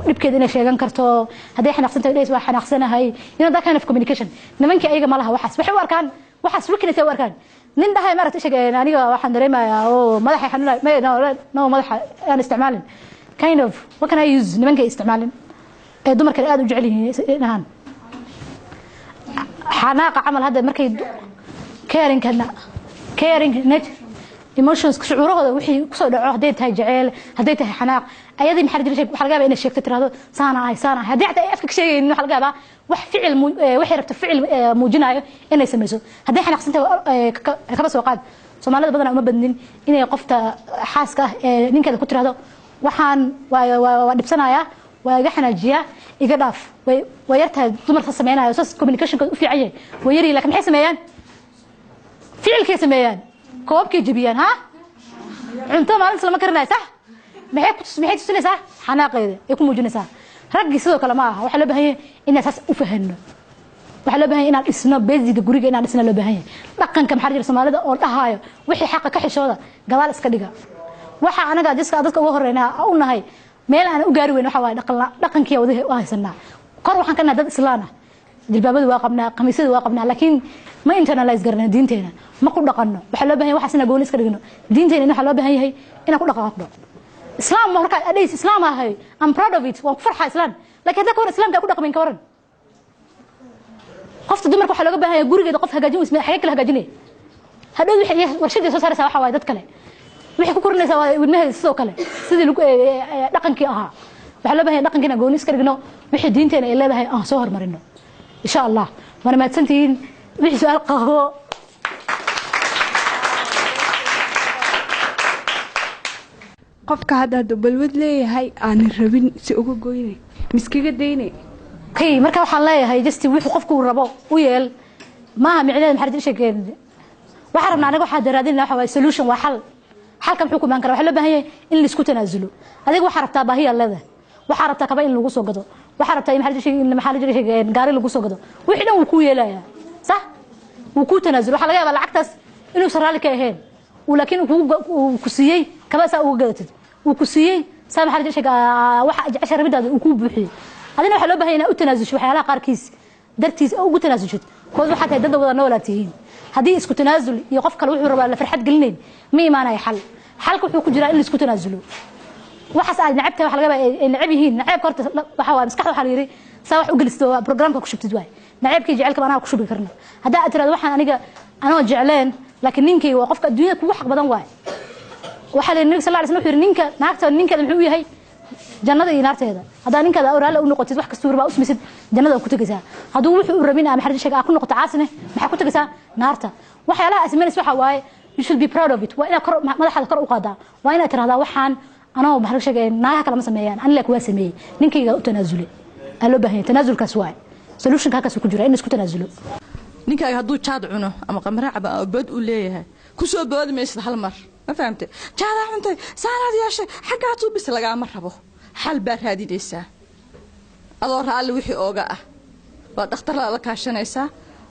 dhibkeeda inay sheegan karto, hadday xanaaqsan tahay dhays waa xanaaqsanahay, you know, that kind of communication. Nimankii ayaga ma laha waxaas. Waxay u arkaan waxaas weakness ay u arkaan. Nin dhahay maaragtay sheeg aniga waxaan dareemayaa oo madaxa xanuunay, may no no madaxa aan isticmaalin, kind of what can I use nimanka isticmaalin ee dumarka aad u jecel yihiin inahan xanaaqa camal hadda markay caring, caring net emotions, shucuurahooda wixii kusoo dhaco, hadday tahay jaceyl, hadday tahay xanaaq, ayadii maxaa jira waxaa laga yaabaa inay sheegto, tirahdo saana ahay, saana ahay. Haddii xataa ay afka ka sheegaynin, waxaa laga yaabaa wax ficil, waxay rabto ficil muujinayo inay samayso hadday xanaaqsan tahay. Kaba soo qaad Soomaalida badanaa uma badnin inay qofta xaaska ah ee ninkeeda ku tirahdo waxaan waa dhibsanayaa, waa iga xanaajiyaa, iga dhaaf. Way yartahay dumarka sameynayo saas. Communicationkooda u fiican yahay way yaryihin, lakin maxay sameeyaan? Ficilkay sameeyaan, koobkay jebiyaan, ha cunto maalinta lama karinayo, sax? Maxay tusinaysaa? Xanaaqeeda ay ku muujinaysaa. Raggii sidoo kale ma aha. Waxaa loo baahan yahay inaan saas u fahanno. Waxaa loo baahan yahay inaan dhisno basiga guriga, inaan dhisno loo baahan yahay. Dhaqanka maxaa jira Soomaalida oo dhahaayo wixii xaqa ka xishooda gadaal iska dhiga. Waxa anaga jiska dadka uga horeynaa u nahay meel aan u gaari weyn waxa waaye dhaqan. Dhaqankii wada waa haysanaa, kor waxaan ka nahay dad islaan ah, jilbaabada waa qabnaa, khamiisyada waa qabnaa, laakiin ma internalize garana diinteena, ma ku dhaqanno. Waxaa loo baahan yahay waxaas inaan gooni iska dhigno. Diinteena waxaa loo baahan yahay inaan ku dhaqaaqno. Islaam markaad adhays islaam ahay, I'm proud of it, waan ku farxaa islaam, laakiin haddaa ka waran islaamka ku dhaqmayn, ka waran? Qofta dumarka waxaa looga baahan yahay gurigeeda qof hagaajin weys xagee kale hagaajinaya? Hadhow wixii warshadii soo saaraysaa waxa waaye dad kale waxay ku korinaysaa waa ilmaheeda sidoo kale sidii lagu dhaqankii ahaa. Waxaa loo baahan yahay dhaqankiina gooni iska dhigno, wixii diinteena ay leedahay aan soo horumarino, insha Allah. Waana mahadsantihiin. Wixii su-aal qabo. Qofka hadda hadduu balwad leeyahay aanan rabin si uga goynay miskaga daynay? Okay, marka waxaan leeyahay just wuxuu qofku rabo u yeel maaha micnaheeda maxaa jira sheegeen. Waxaan rabnaa anaga, waxaa raadinayna waxa waaye solution, waa xal. Xalka muxuu ku imaan karaa? Waxaa loo baahan yahay in la isku tanaasulo. Adiga waxaa rabtaa baahiyaa leedahay, waxaa rabtaa kaba in lagu soo gado, waxaa rabtaa in maxaa la jira maxaa la jira sheegeen gaari lagu soo gado. Wixii dhan wuu kuu yeelayaa, sax? Wuu kuu tanaasulo. Waxaa laga yaabaa lacagtaas inuusan raalli ka ahayn uu, laakiin uu ku siiyey kaba saa uga gadatid, uu ku siiyey saa maxaa la jira sheega waxa jecesha rabidaada uu kuu buuxiyey. Adina waxaa loo baahan yahay inaad u tanaasusho waxyaalaha qaarkiis dartiis ugu tanaasushid kood. Waxaa tahay dad wada noolaa tihiin. Haddii isku tanaasul iyo qof kale wuxuu rabaa la farxad gelinayn, ma imaanaya xal. Xalka wuxuu ku jiraa in la isku tanaasulo. Waxaas aad necab tahay waxa laga yaabaa ay necab yihiin. Naceebka horta waxa waa maskaxda, waxaa la yidhi saa wax u gelisto waa programka ku shubtid waay. Naceebkii jecelka anaa ku shubi karna. Haddaa aad tirahdo waxaan aniga anoo jecleen, laakiin ninkayga waa qofka adduunyada kugu xaq badan waay. Waxaa la yidhi Nabiga sal lla slam wuxuu yidhi ninka naagta ninkeeda muxuu u yahay jannada iyo naarteeda. Haddaa ninkaada raalli u noqotid, wax kastuu rabaa usmisid, jannada ku tegaysaa. Hadduu wuxuu u rabin ama xarig sheega aa ku noqoto caasine, maxaa ku tegaysaa? Naarta. Waxyaalaha aad samaynaysa waxaa waaye you should be proud of it. Waa inaad kor madaxaada kor u qaadaa, waa inaad tirahdaa waxaan anoo maxaa laga sheegaya naagaha kale ma sameeyaan, ani laakiin waa sameeyey, ninkayga u tanaasulay. Aa loo baahan yahay tanaasulkaas waaye solutionka halkaas ku jira, in isku tanaasulo. Ninkaaga hadduu jaad cuno ama qamre cabo ama bood uu leeyahay, kusoo boodi maysid hal mar, ma fahamtay? Jaadaa cuntay, saanaad yeeshay, xaggaa tuubis lagaama rabo. Xal baa raadinaysaa adoo raalli wixii ooga ah. Waa dhakhtar la kaashanaysaa.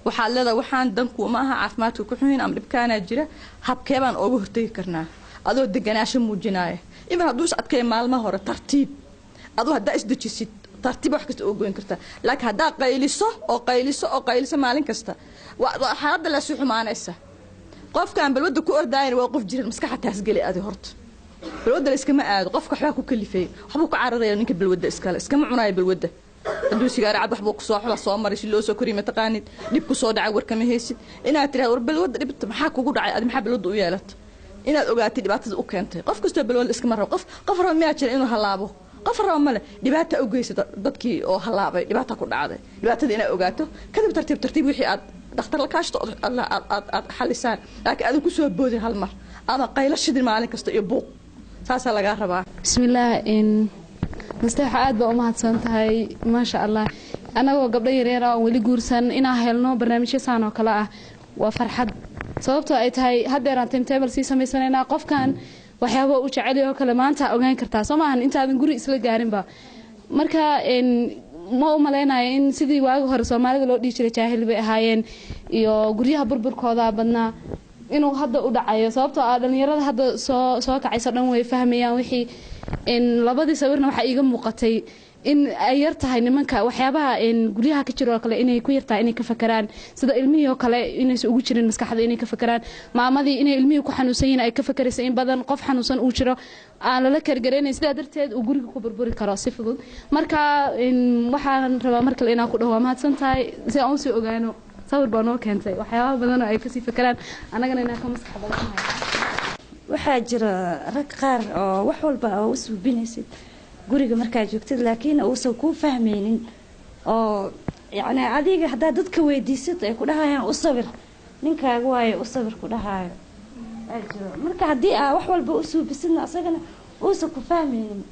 Waxaad leedahay waxaan danku ma aha, caafimaadka ku xuhin ama dhibkaanaa jira, habkee baan ooga hortegi karnaa, adoo deganaasho muujinaya. Even hadduu is adkeeyo maalmaha hore, tartiib aduu haddaa isdejisid, tartiib wax kasta oo goyn kartaa. Laakiin haddaa qayliso oo qayliso oo qayliso maalin kasta, waa xaaladda lasii xumaanaysa. Qofkaan balwadda ku ordaayan waa qof jiran, maskaxa taas geli. Adi horta balwadda la iskama aado, qofka waxbaa ku kalifay, waxbuu ka cararaya. Ninka balwadda iskale iskama cunaayo balwadda. Hadduu sigaaro cab, waxbuu kusoo waxba soo maray, si loo soo koriyo mataqaanid, dhib kusoo dhacay warkama haysid. Inaad tiraahdo war balwadda dhibta maxaa kugu dhacay, adi maxaa balwadda u yeelata, inaad ogaatay dhibaatada u keentay. Qof kastoo balwadda iskama rabo. Qof rabo miyaa jira inuu halaabo? Qof rabo male. Dhibaata u geysa dadkii oo halaabay, dhibaata ku dhacday. Dhibaatada inaad ogaato, kadib tartiib tartiib wixii aad dhakhtar la kaashto aad xalisaan, laakiin aadan kusoo boodin hal mar ama qaylo shidin maalin kasta iyo buuq. Saasaa lagaa rabaa. Bismillaah, Nasteexo, aad baa u mahadsan tahay, maasha Allah. Annagoo gabdho yaryar oo weli guursan, inaan helno barnaamijyo saan oo kale ah waa farxad, sababtoo ay tahay haddeeraan timetable sii samaysanaynaa. Qofkan waxyaaba u jecel oo kale maanta ogaan kartaa, soo maahan, intaadan guri isla gaarinba. Marka ma u malaynayo in sidii waagi hore Soomaalida loo dhihi jiray jaahil bay ahaayeen iyo guryaha burburkooda badnaa inuu hadda u dhacayo, sababtoo ah dhalinyarada hadda soo kacayso dhan way fahmayaan wixii. Labadii sawirna waxaa iiga muuqatay in ay yar tahay nimanka waxyaabaha guryaha ka jiro oo kale inay ku yartahay inay ka fakaraan, sida ilmihii oo kale inaysan ugu jirin maskaxda inay ka fakaraan, maamadii inay ilmihii ku xanuunsan yihiin ay ka fakaraysa in badan, qof xanuunsan uu jiro aan lala kargaraynayn, sidaa darteed uu guriga ku burburi karo si fudud. Marka waxaan rabaa mar kale inaan ku dhaho waa mahadsan tahay, si aan usii ogaano. Sawir baa noo keentay waxyaaba badan oo ay kasii fakaraan, annagana inaan ka maskax badannahay. Waxaa jira rag qaar oo wax walba oo u suubinaysid guriga markaa joogtid, laakiin uusan kuu fahmaynin, oo yacni adiga haddaad dadka weydiisid ay ku dhahayaan u sabir ninkaaga, waayo u sabir ku dhahaayo aa jiro. Marka haddii aa wax walba u suubisidna, asagana uusan ku fahmaynin.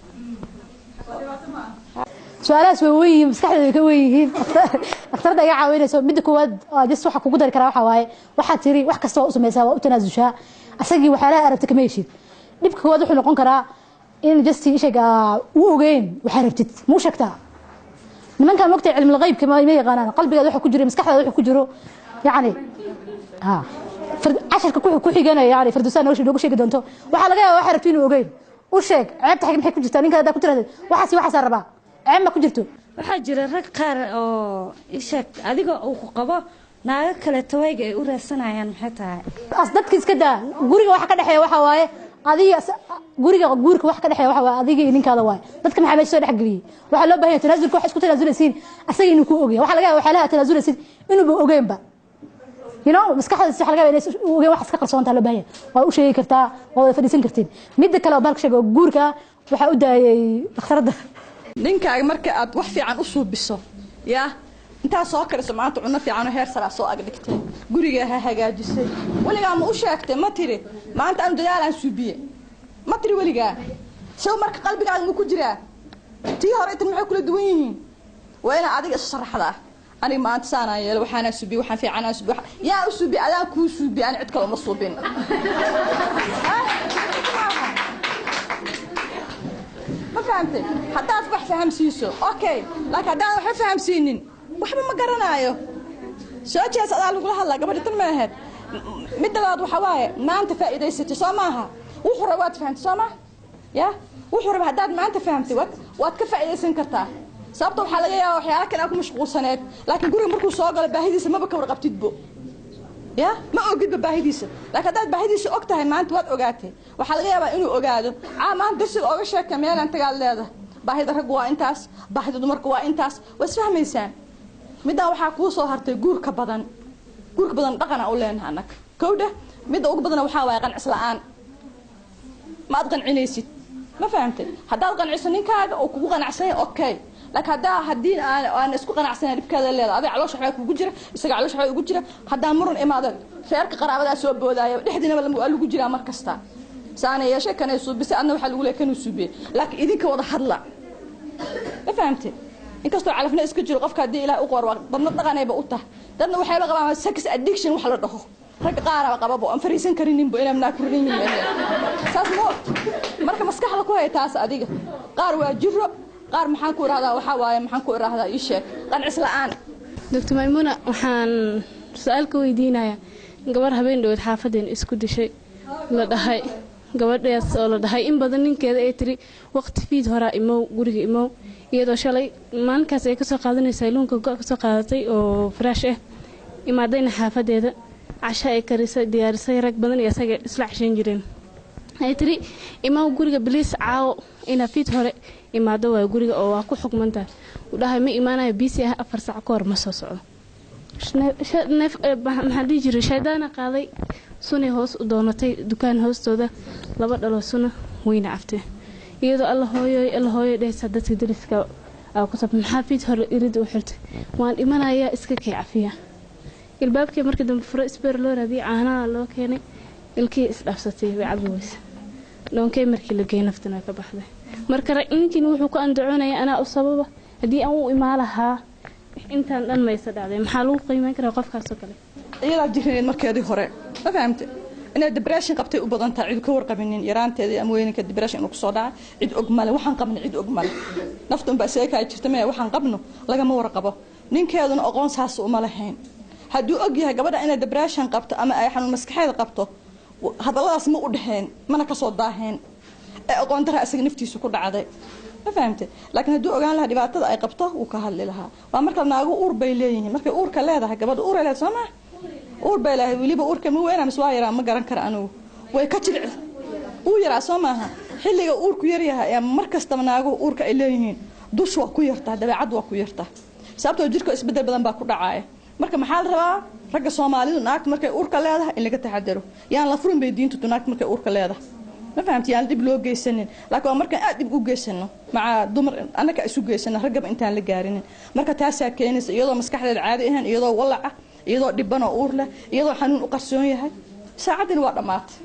Su-aalahaas way weyn yihiin, maskaxdeeda way ka weyn yihiin. Dhakhtarada iga caawinayso. Midda koowaad just waxa kugu dari karaa waxaa waaye, waxaad tiri wax kasta waa u samaysaa, waa u tanaasushaa, asagii waxyaalaha aragta kama heshid. Dhibka koowaad wuxuu noqon karaa in just ishaga u ogeyn waxaa rabtid. Muu sheegtaa? Nimankan mogtay cilmul ghaybka ma yaqaanaan qalbigaada waxa ku jiro, maskaxdaada waxa ku jiro. Yacni ha casharka ku xiganaya, yani Firdawsa noogu sheegi doonto, waxaa laga yaabaa waxaa rabti inuu ogeyn. U sheeg. Ceebta xig maxay ku jirtaa ninka haddaa ku tirahdid waxaas waxaasaa rabaa? Ceeb ma ku jirto? Waxaa jira rag qaar oo isheeg adiga uu ku qabo naago kale tawayga ay u raadsanayaan, maxay tahay? As dadka iska daa, guriga waxa ka dhexeeya waxa waaye adiga guriga, guurka waxa ka dhexeeya waxa waaye adiga iyo ninkaada waaye. Dadka maxaa meesha soo dhex geliyey? Waxaa loo baahan yahay tanaasulka wax isku tanaasulaysiin asaga inuu ku ogyahay. Waxaa laga yaabaa waxyaalaha tanaasulaysid inuuba ogeynba, maskaxda waxa laga yaabaa inay ogeyn, wax iska qarsoontaa loo baahan yahay. Waa u sheegi kartaa, waa wada fadhiisan kartiin. Midda kale oo baalka sheega oo guurka waxaa u daayay dhakhtaradda. Ninkaaga marka aad wax fiican u suubiso, yaa intaa soo kariso maanta cunno fiican oo heer saraa soo ag dhigtay, gurigaa ha hagaajisay, weligaa ma u sheegtay? Ma tiri maanta aanu dadaalaan suubiye? Ma tiri weligaa? Sow marka qalbigaaga ma ku jiraa? Tii hore intan maxay kula duwan yihiin? Waa inaa adiga isu sharaxdaa: aniga maanta saanaan yeelo, waxaanaa suubiye, waxaan fiicanaa suubiye. Yaa u suubiye? Adaa kuu suubiye, ani cid kale uma suubin. Ma fahamtay? Haddaad wax fahamsiiso, okay, laakiin haddaan waxba fahamsiinin, waxba ma garanaayo. Soo jees, adaa lagula hadlaa gabadha tan ma ahayd. Midda labaad waxaa waaye, maanta faa'iidaysatay, soo maaha? Wuxuu raba waad fahamtay, soo ma ya? Wuxuu raba haddaad maanta fahamtay, waad ka faa'iidaysan kartaa, sababta waxaa laga yaabaa waxyaala kale aad ku mashquulsaneed. Laakiin guriga markuu soo galo baahidiisa maba ka warqabtidbo, ya ma ogidba baahidiisa. Laakiin haddaad baahidiisa og tahay, maanta waad ogaatay, waxaa laga yaabaa inuu ogaado caa maanta darsiga ooga sheeka meelaan tagaad leedahay. Baahida raggu waa intaas, baahida dumarku waa intaas, waa isfahmaysaan. Middaa waxaa kuu soo hartay guurka badan. Guurka badan dhaqana u leenaha annaga kowdha. Midda ugu badana waxaa waaye qancis la'aan, ma aad qancinaysid. Ma fahamtay? Haddaad qanciso ninkaaga oo kugu qanacsan yahay, okay, laakiin haddii aan isku qanacsanayn, dhibkaada leedahay. Adiga caloosha waxbaa kugu jira, isaga caloosha waxbaa ugu jira. Haddaa muran imaado, reerka qaraabadaa soo boodaya, dhexdiinaba waa lagu jiraa mar kasta. Saana yeeshay, kanay suubisay, adna waxaa lagu leeyahay kanuu suubiyey. Laakiin idinka wada hadla. Ma fahamtay? Inkastoo calafna iska jiro, qofka haddii Ilaah u qor, dadna dhaqanayba u tahay, dadna waxayba qabaan sex addiction wax la dhaho. Rag qaaraba qababo aan fariisan karininbo inaan naa ku ririn saas mo. Marka maskaxda ku hay taas adiga. Qaar waa jiro, qaar maxaan ku irahdaa, waxaa waaye, maxaan ku irahdaa, ii sheeg, qancis la'aan. Doctor Maymuna, waxaan Su-aal ka weydiinaya gabar habeen dhaweed xaafadeen isku dishay la dhahay, gabadhaas oo la dhahay in badan ninkeeda ay tiri waqti fiid horaa imow, guriga imow, iyadoo shalay maalinkaas ay kasoo qaadanaysa luunka go' kasoo qaadatay oo fresh ah, imaadayna xaafadeeda, casho ay karisay, diyaarisay, rag badan iyo isaga isla cashayn jireen, ay tiri imaw guriga please, caawo inaa fiid hore imaado waayo guriga oo waa ku xukmantahay. Uu dhahay ma imaanayo, busy ah, 4 sac ka hor ma soo socdo. Neef maxaa dhihi jiray, shaydaana qaaday, sunay hoos u doonatay dukaan hoostooda, laba dhaloo suna weyna caftay, iyadoo "Alla hooyoy, alla hooyoy" dhehaysa. Dadka dariska aa ku sab, "Maxaa fiid hore irid u xirtay?" "Waan dhimanayaa, iska kay cafiya." Ilbaabkii markii dambe furo, isbeer loo raadiyay, caanaha loo keenay, ilkii isdhaafsatay, way cabi weyse. Dhoonkey markii la geeyay naftana ka baxday. Marka ninkin wuxuu ku andacoonaya anaa u sababa, haddii aan u imaa lahaa intaan dhan maysa dhacday. Maxaa lagu qiimeyn karaa qofkaasoo kale? Iyadaa jirneed markeedii hore, ma fahamte? Inay depression qabtay u badan tahay, cid ka warqabinin yaraanteeda ama weynanka depression inuu kusoo dhacay cid og male. Waxaan qabno cid og male, nafta unbaa seekaa jirta. Maya, waxaan qabno lagama warqabo. Ninkeeduna aqoon saas uma lahayn. Hadduu og yahay gabadha inay depression qabto ama ay xanuun maskaxeed qabto, hadalladaas ma u dhexeen, mana kasoo daaheen. Ee aqoon dara isaga naftiisa ku dhacday, ma fahamte? Laakiin hadduu ogaan lahaa dhibaatada ay qabto, wuu ka hadli lahaa. Waa marka naago uur bay leeyihiin. Markay uurka leedahay gabadha, uur ay leedahay, soo maa? Uur bay leedahay. Weliba uurka ma weynaa mise waa yaraa? Ma garan kara anigu. Way ka jilci, uu yaraa, soo maaha? Xilliga uurku yaryahay ee mar kastaba naaguhu uurka ay leeyihiin, dush waa ku yartaa, dabeecad waa ku yartaa, sababtoo jirka isbedel badan baa ku dhacaya. Marka maxaa la rabaa? Ragga Soomaalidu naagta markay uurka leedahay in laga taxadaro, yaan la furin bay diintu naagta markay uurka leedahay, ma fahamti? Yaan dhib loo geysanin. Laakiin waa markaan aad dhib u geysano maca dumar, annaka isu geysano, raggaba intaan la gaarinin. Marka taasaa keenaysa, iyadoo maskaxdeeda caadi ahayn, iyadoo walac ah, iyadoo dhiban oo uur leh, iyadoo xanuun u qarsoon yahay, saacaddina waa dhammaatay.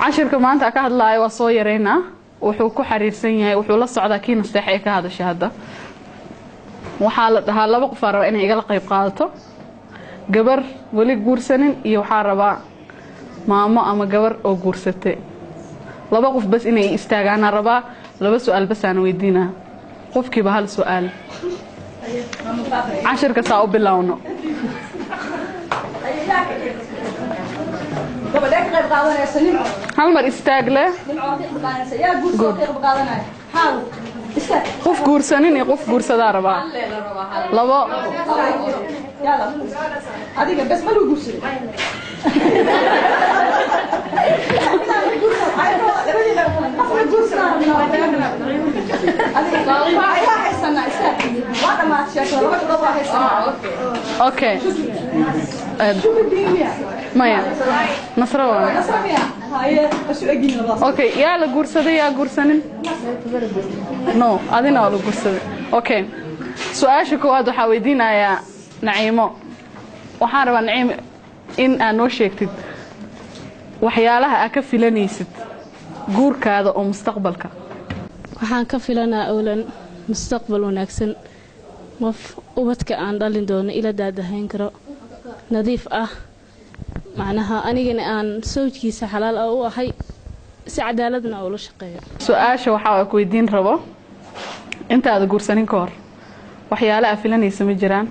Cashirka maanta ka hadlaayo waa soo yareynaa. Wuxuu ku xariirsan yahay, wuxuu la socdaa kii Nasteex ee ka hadashay hadda. Waxaa la dhahaa laba qofaa rabaa inay igala qayb qaadato, gabar weli guursanin iyo waxaa rabaa maamo ama gabar oo guursatay. Laba qof bas inay istaagaana rabaa. Laba su-aal basaan weydiinaa, qofkiiba hal su-aal. Cashirka saa u bilowno. Gabadhee ka qayb qaadanaysa? Nimco. Hal mar istaag leh. Nimco waa ka qayb qaadanaysa. Yaa guursoo ka qayb qaadanaya? Xaaw, istaag. Qof guursanin iyo qof guursadaa rabaa, labo. Yalla, adiga bes ma lagu guursaday? Waa haysanaa, istaag. Waa dhammaatay sheekada, laba gabdhood waa haysanaa. Okay, maya, Nasro waa. Nasra miya? Haye, isu egyihiin labadaas. Okay, yaa la guursaday, yaa guursanin? No, adina waa la guursaday. Okay, su-aasha koowaad waxaa weydiinayaa Naciimo. Waxaan rabaa, Naciimo, in aad noo sheegtid waxyaalaha aad ka filanaysid guurkaada oo mustaqbalka. Waxaan ka filanaa awlan mustaqbal wanaagsan, qof ubadka aan dhalin doono ila daadahayn karo, nadiif ah, macnaha anigana aan sawjkiisa xalaal ah u ahay, si cadaaladna ula shaqeeyo. Su-aasha waxaa ku weydiin rabo, intaada guursanin ka hor waxyaale aad filanaysa ma jiraan?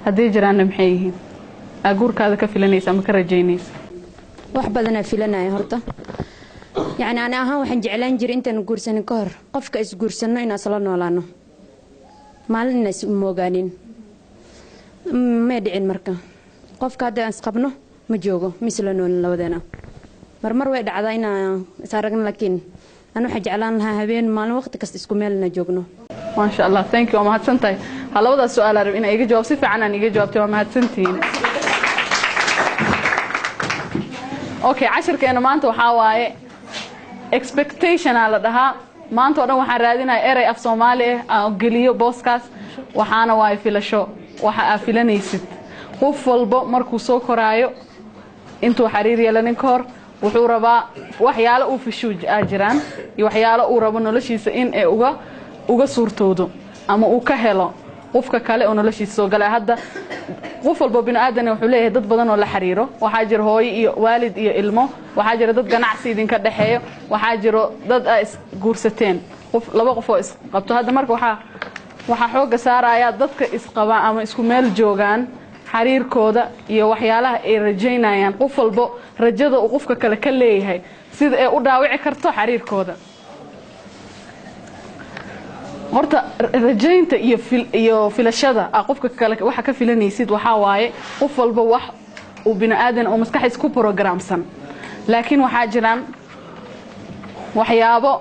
Haddii jiraanna maxay yihiin aa guurkaada ka filanaysa ama ka rajaynaysa? Wax badanaa filanaya horta. Yacni ani ahaan waxaan jeclaan jiray intaan guursanin ka hor qofka isguursanno inaan isla noolaano, maalin inaan is moogaanin. May dhicin. Marka qofka hadda aan isqabno ma joogo, ma isla noolin labadeena. Marmar way dhacdaa inaan is aragno, laakiin ani waxaan jeclaan lahaa habeen, maalin, waqti kasta isku meel inaan joogno. Maasha Allah, thank you, waa mahadsan tahay. Ha, labadaas su-aal rab inaa iga jawaab, si fiican aan iga jawaabtay, waa mahadsantihiin. Okay, cashirkeena maanta waxaa waaye expectation aa la dhahaa. Maanta oo dhan waxaan raadinaya erey af Soomaali ah aan geliyo booskaas, waxaana waaye filasho, waxa aa filanaysid. Qof walbo markuu soo koraayo, intuu xariir yeelanin ka hor, wuxuu rabaa waxyaalo uu fishuu aa jiraan iyo waxyaalo uu rabo noloshiisa in ay uga suurtoodo ama uu ka helo qofka kale oo noloshiisa soo galaya. Hadda qof walbo bini aadan wuxuu leeyahay dad badan oo la xiriiro. Waxaa jira hooyo iyo waalid iyo ilmo, waxaa jira dad ganacsi idinka dhexeeyo, waxaa jiro dad aa isguursateen, qof laba qof oo isqabto. Hadda marka waxaa xoogga saaraya dadka isqabaa ama isku meel joogaan. Xiriirkooda iyo waxyaalaha ay rajaynayaan, qof walbo rajada uu qofka kale ka leeyahay, sida ay u dhaawici karto xiriirkooda. Horta rajaynta iyo filashada aa qofka kale waxa ka filanaysid waxaa waaye qof walba wax uu bini aadan oo maskaxdiis ku programsan, laakiin waxaa jiraan waxyaabo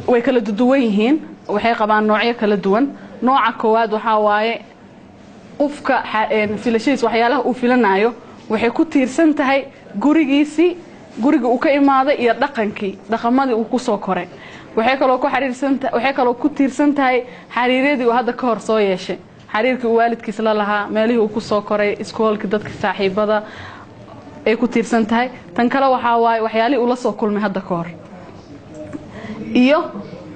way kala duwan yihiin, waxay qabaan noocyo kala duwan. Nooca koowaad waxaa waaye qofka filashadiis, waxyaalaha uu filanayo waxay ku tiirsan tahay gurigiisii, guriga uu ka imaaday iyo dhaqankii, dhaqamadii uu ku soo koray. Waxay kaloo ku tiirsan tahay xariiryadii uu hadda ka hor soo yeeshay, xariirkii uu waalidkiis la lahaa, meelihii uu ku soo koray, iskoolkii, dadka saaxiibada ay ku tiirsan tahay. Tan kale waxaa waaye waxyaalihii uu la soo kulmay hadda ka hor iyo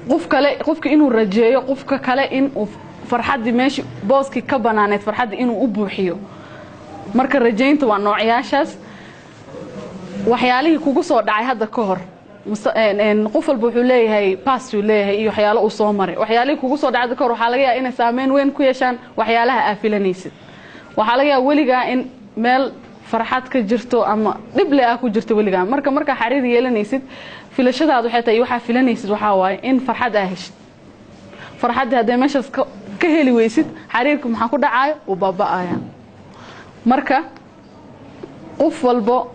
qof kale, qofka inuu rajeeyo qofka kale in uu farxaddii meeshii booskii ka banaaneed farxaddii inuu u buuxiyo. Marka rajaynta waa noocyaashaas. Waxyaalihii kugu soo dhacay hadda ka hor, qof walba wuxuu leeyahay past uu leeyahay iyo waxyaalo uu soo maray. Waxyaalihii kugu soo dhacay hadda ka hor waxaa laga yaabaa inay saameyn weyn ku yeeshaan waxyaalaha aa filanaysid. Waxaa laga yaabaa weligaa in meel farxad ka jirto ama dhib le ah ku jirto weligaa. Marka markaa xariir yeelanaysid, filashadaad waxay tahay, waxaa filanaysid waxaa waaye in farxad aa heshid. Farxaddii hadday meeshaas ka heli weysid, xariirka maxaa ku dhacaayo? Wuu baaba'aya. Marka qof walbo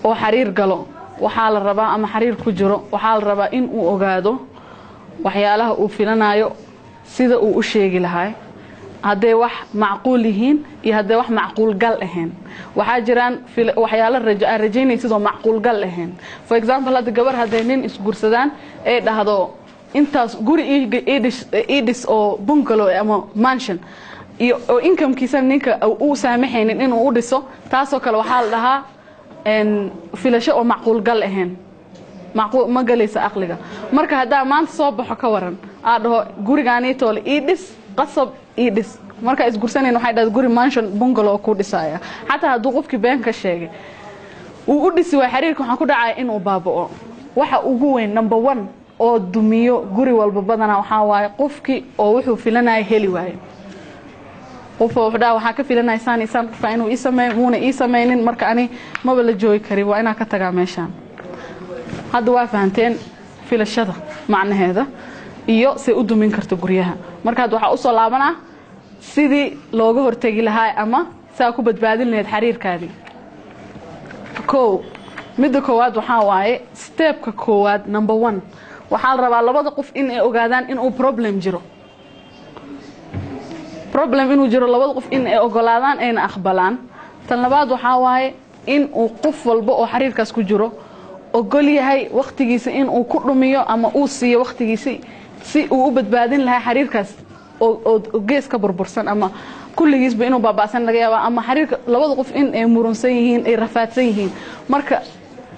oo xariir galo waxaa la rabaa, ama xariir ku jiro, waxaa la rabaa in uu ogaado waxyaalaha uu filanayo sida uu u sheegi lahaa, hadday wax macquul yihiin iyo hadday wax macquul gal ahayn. Waxaa jiraan waxyaalo rajo aad rajaynaysid oo macquul gal ahayn. For example, hadda gabar hadday nin isguursadaan ay dhahdo intaas guri ii dhis oo bungalow ama mansion iyo oo incomekiisana ninka uu saamaxaynin inuu u dhiso, taasoo kale waxaa la dhahaa filasho oo macquul gal ahayn, macquul ma galaysa aqliga. Marka haddaa maanta soo baxo, ka waran aad dhaho gurigaaniitoole ii dhis, qasab ii dhis? Markaa isgursanayn waxay dhahda guri mansion bungalow ku dhisaya. Xataa hadduu qofkii been ka sheegay uu u dhisi waay, xiriirka waxaan ku dhacaya inuu baaba'o. Waxa ugu weyn, number one oo dumiyo guri walba badanaa waxaa waaye qofkii oo wuxuu filanaya heli waayo. Qof wuxuu dhaha waxaa ka filanaya saan isaan qofka inuu ii sameeyo, muuna ii sameynin, marka ani maba la joogi karin, waa inaan ka tagaa meeshaan. Hadda waa fahanteen filashada macnaheeda iyo say u dumin karto guryaha. Marka hadda waxaa usoo laabanaa sidii looga hortegi lahaa ama saa ku badbaadin lahayd xariirkaadii. Kow, midda koowaad waxaa waaye, stepka koowaad, number one, waxaa la rabaa labada qof in ay ogaadaan inuu problem jiro. Problem inuu jiro labada qof in ay ogolaadaan ayna aqbalaan. Tan labaad waxaa waaye in uu qof walba oo xariirkaas ku jiro ogol yahay wakhtigiisa in uu ku dhumiyo ama uu siiyo wakhtigiisi si uu u badbaadin lahaa xariirkaas oo gees ka burbursan ama kulligiisba inuu baaba'san laga yaaba, ama xariirka labada qof in ay murunsan yihiin, ay rafaadsan yihiin. Marka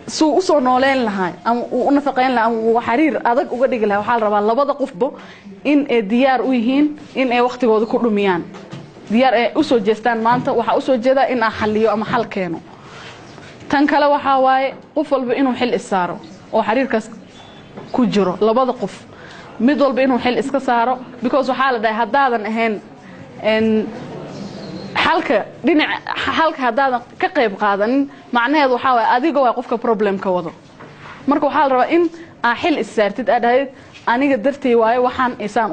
suu usoo nooleyn lahaa ama uu u nafaqeyn lahaa ama uu xariir adag uga dhigi lahaa, waxaa la rabaa labada qofba in ay diyaar u yihiin in ay wakhtigooda ku dhumiyaan, diyaar ay usoo jeestaan. Maanta waxaa usoo jeedaa in aan xalliyo ama xal keeno. Tan kale waxaa waaye qof walba inuu xil issaaro oo xariirkaas ku jiro, labada qof mid walba inuu xil iska saaro, because waxaa la dhahay haddaadan ahayn xalka, dhinaca xalka haddaadan ka qayb qaadanin, macnaheedu waxaa waaye adiga waa qofka problemka wado. Marka waxaa la rabaa in aa xil issaartid, aa dhahayd aniga dartay waaye waxaan isaan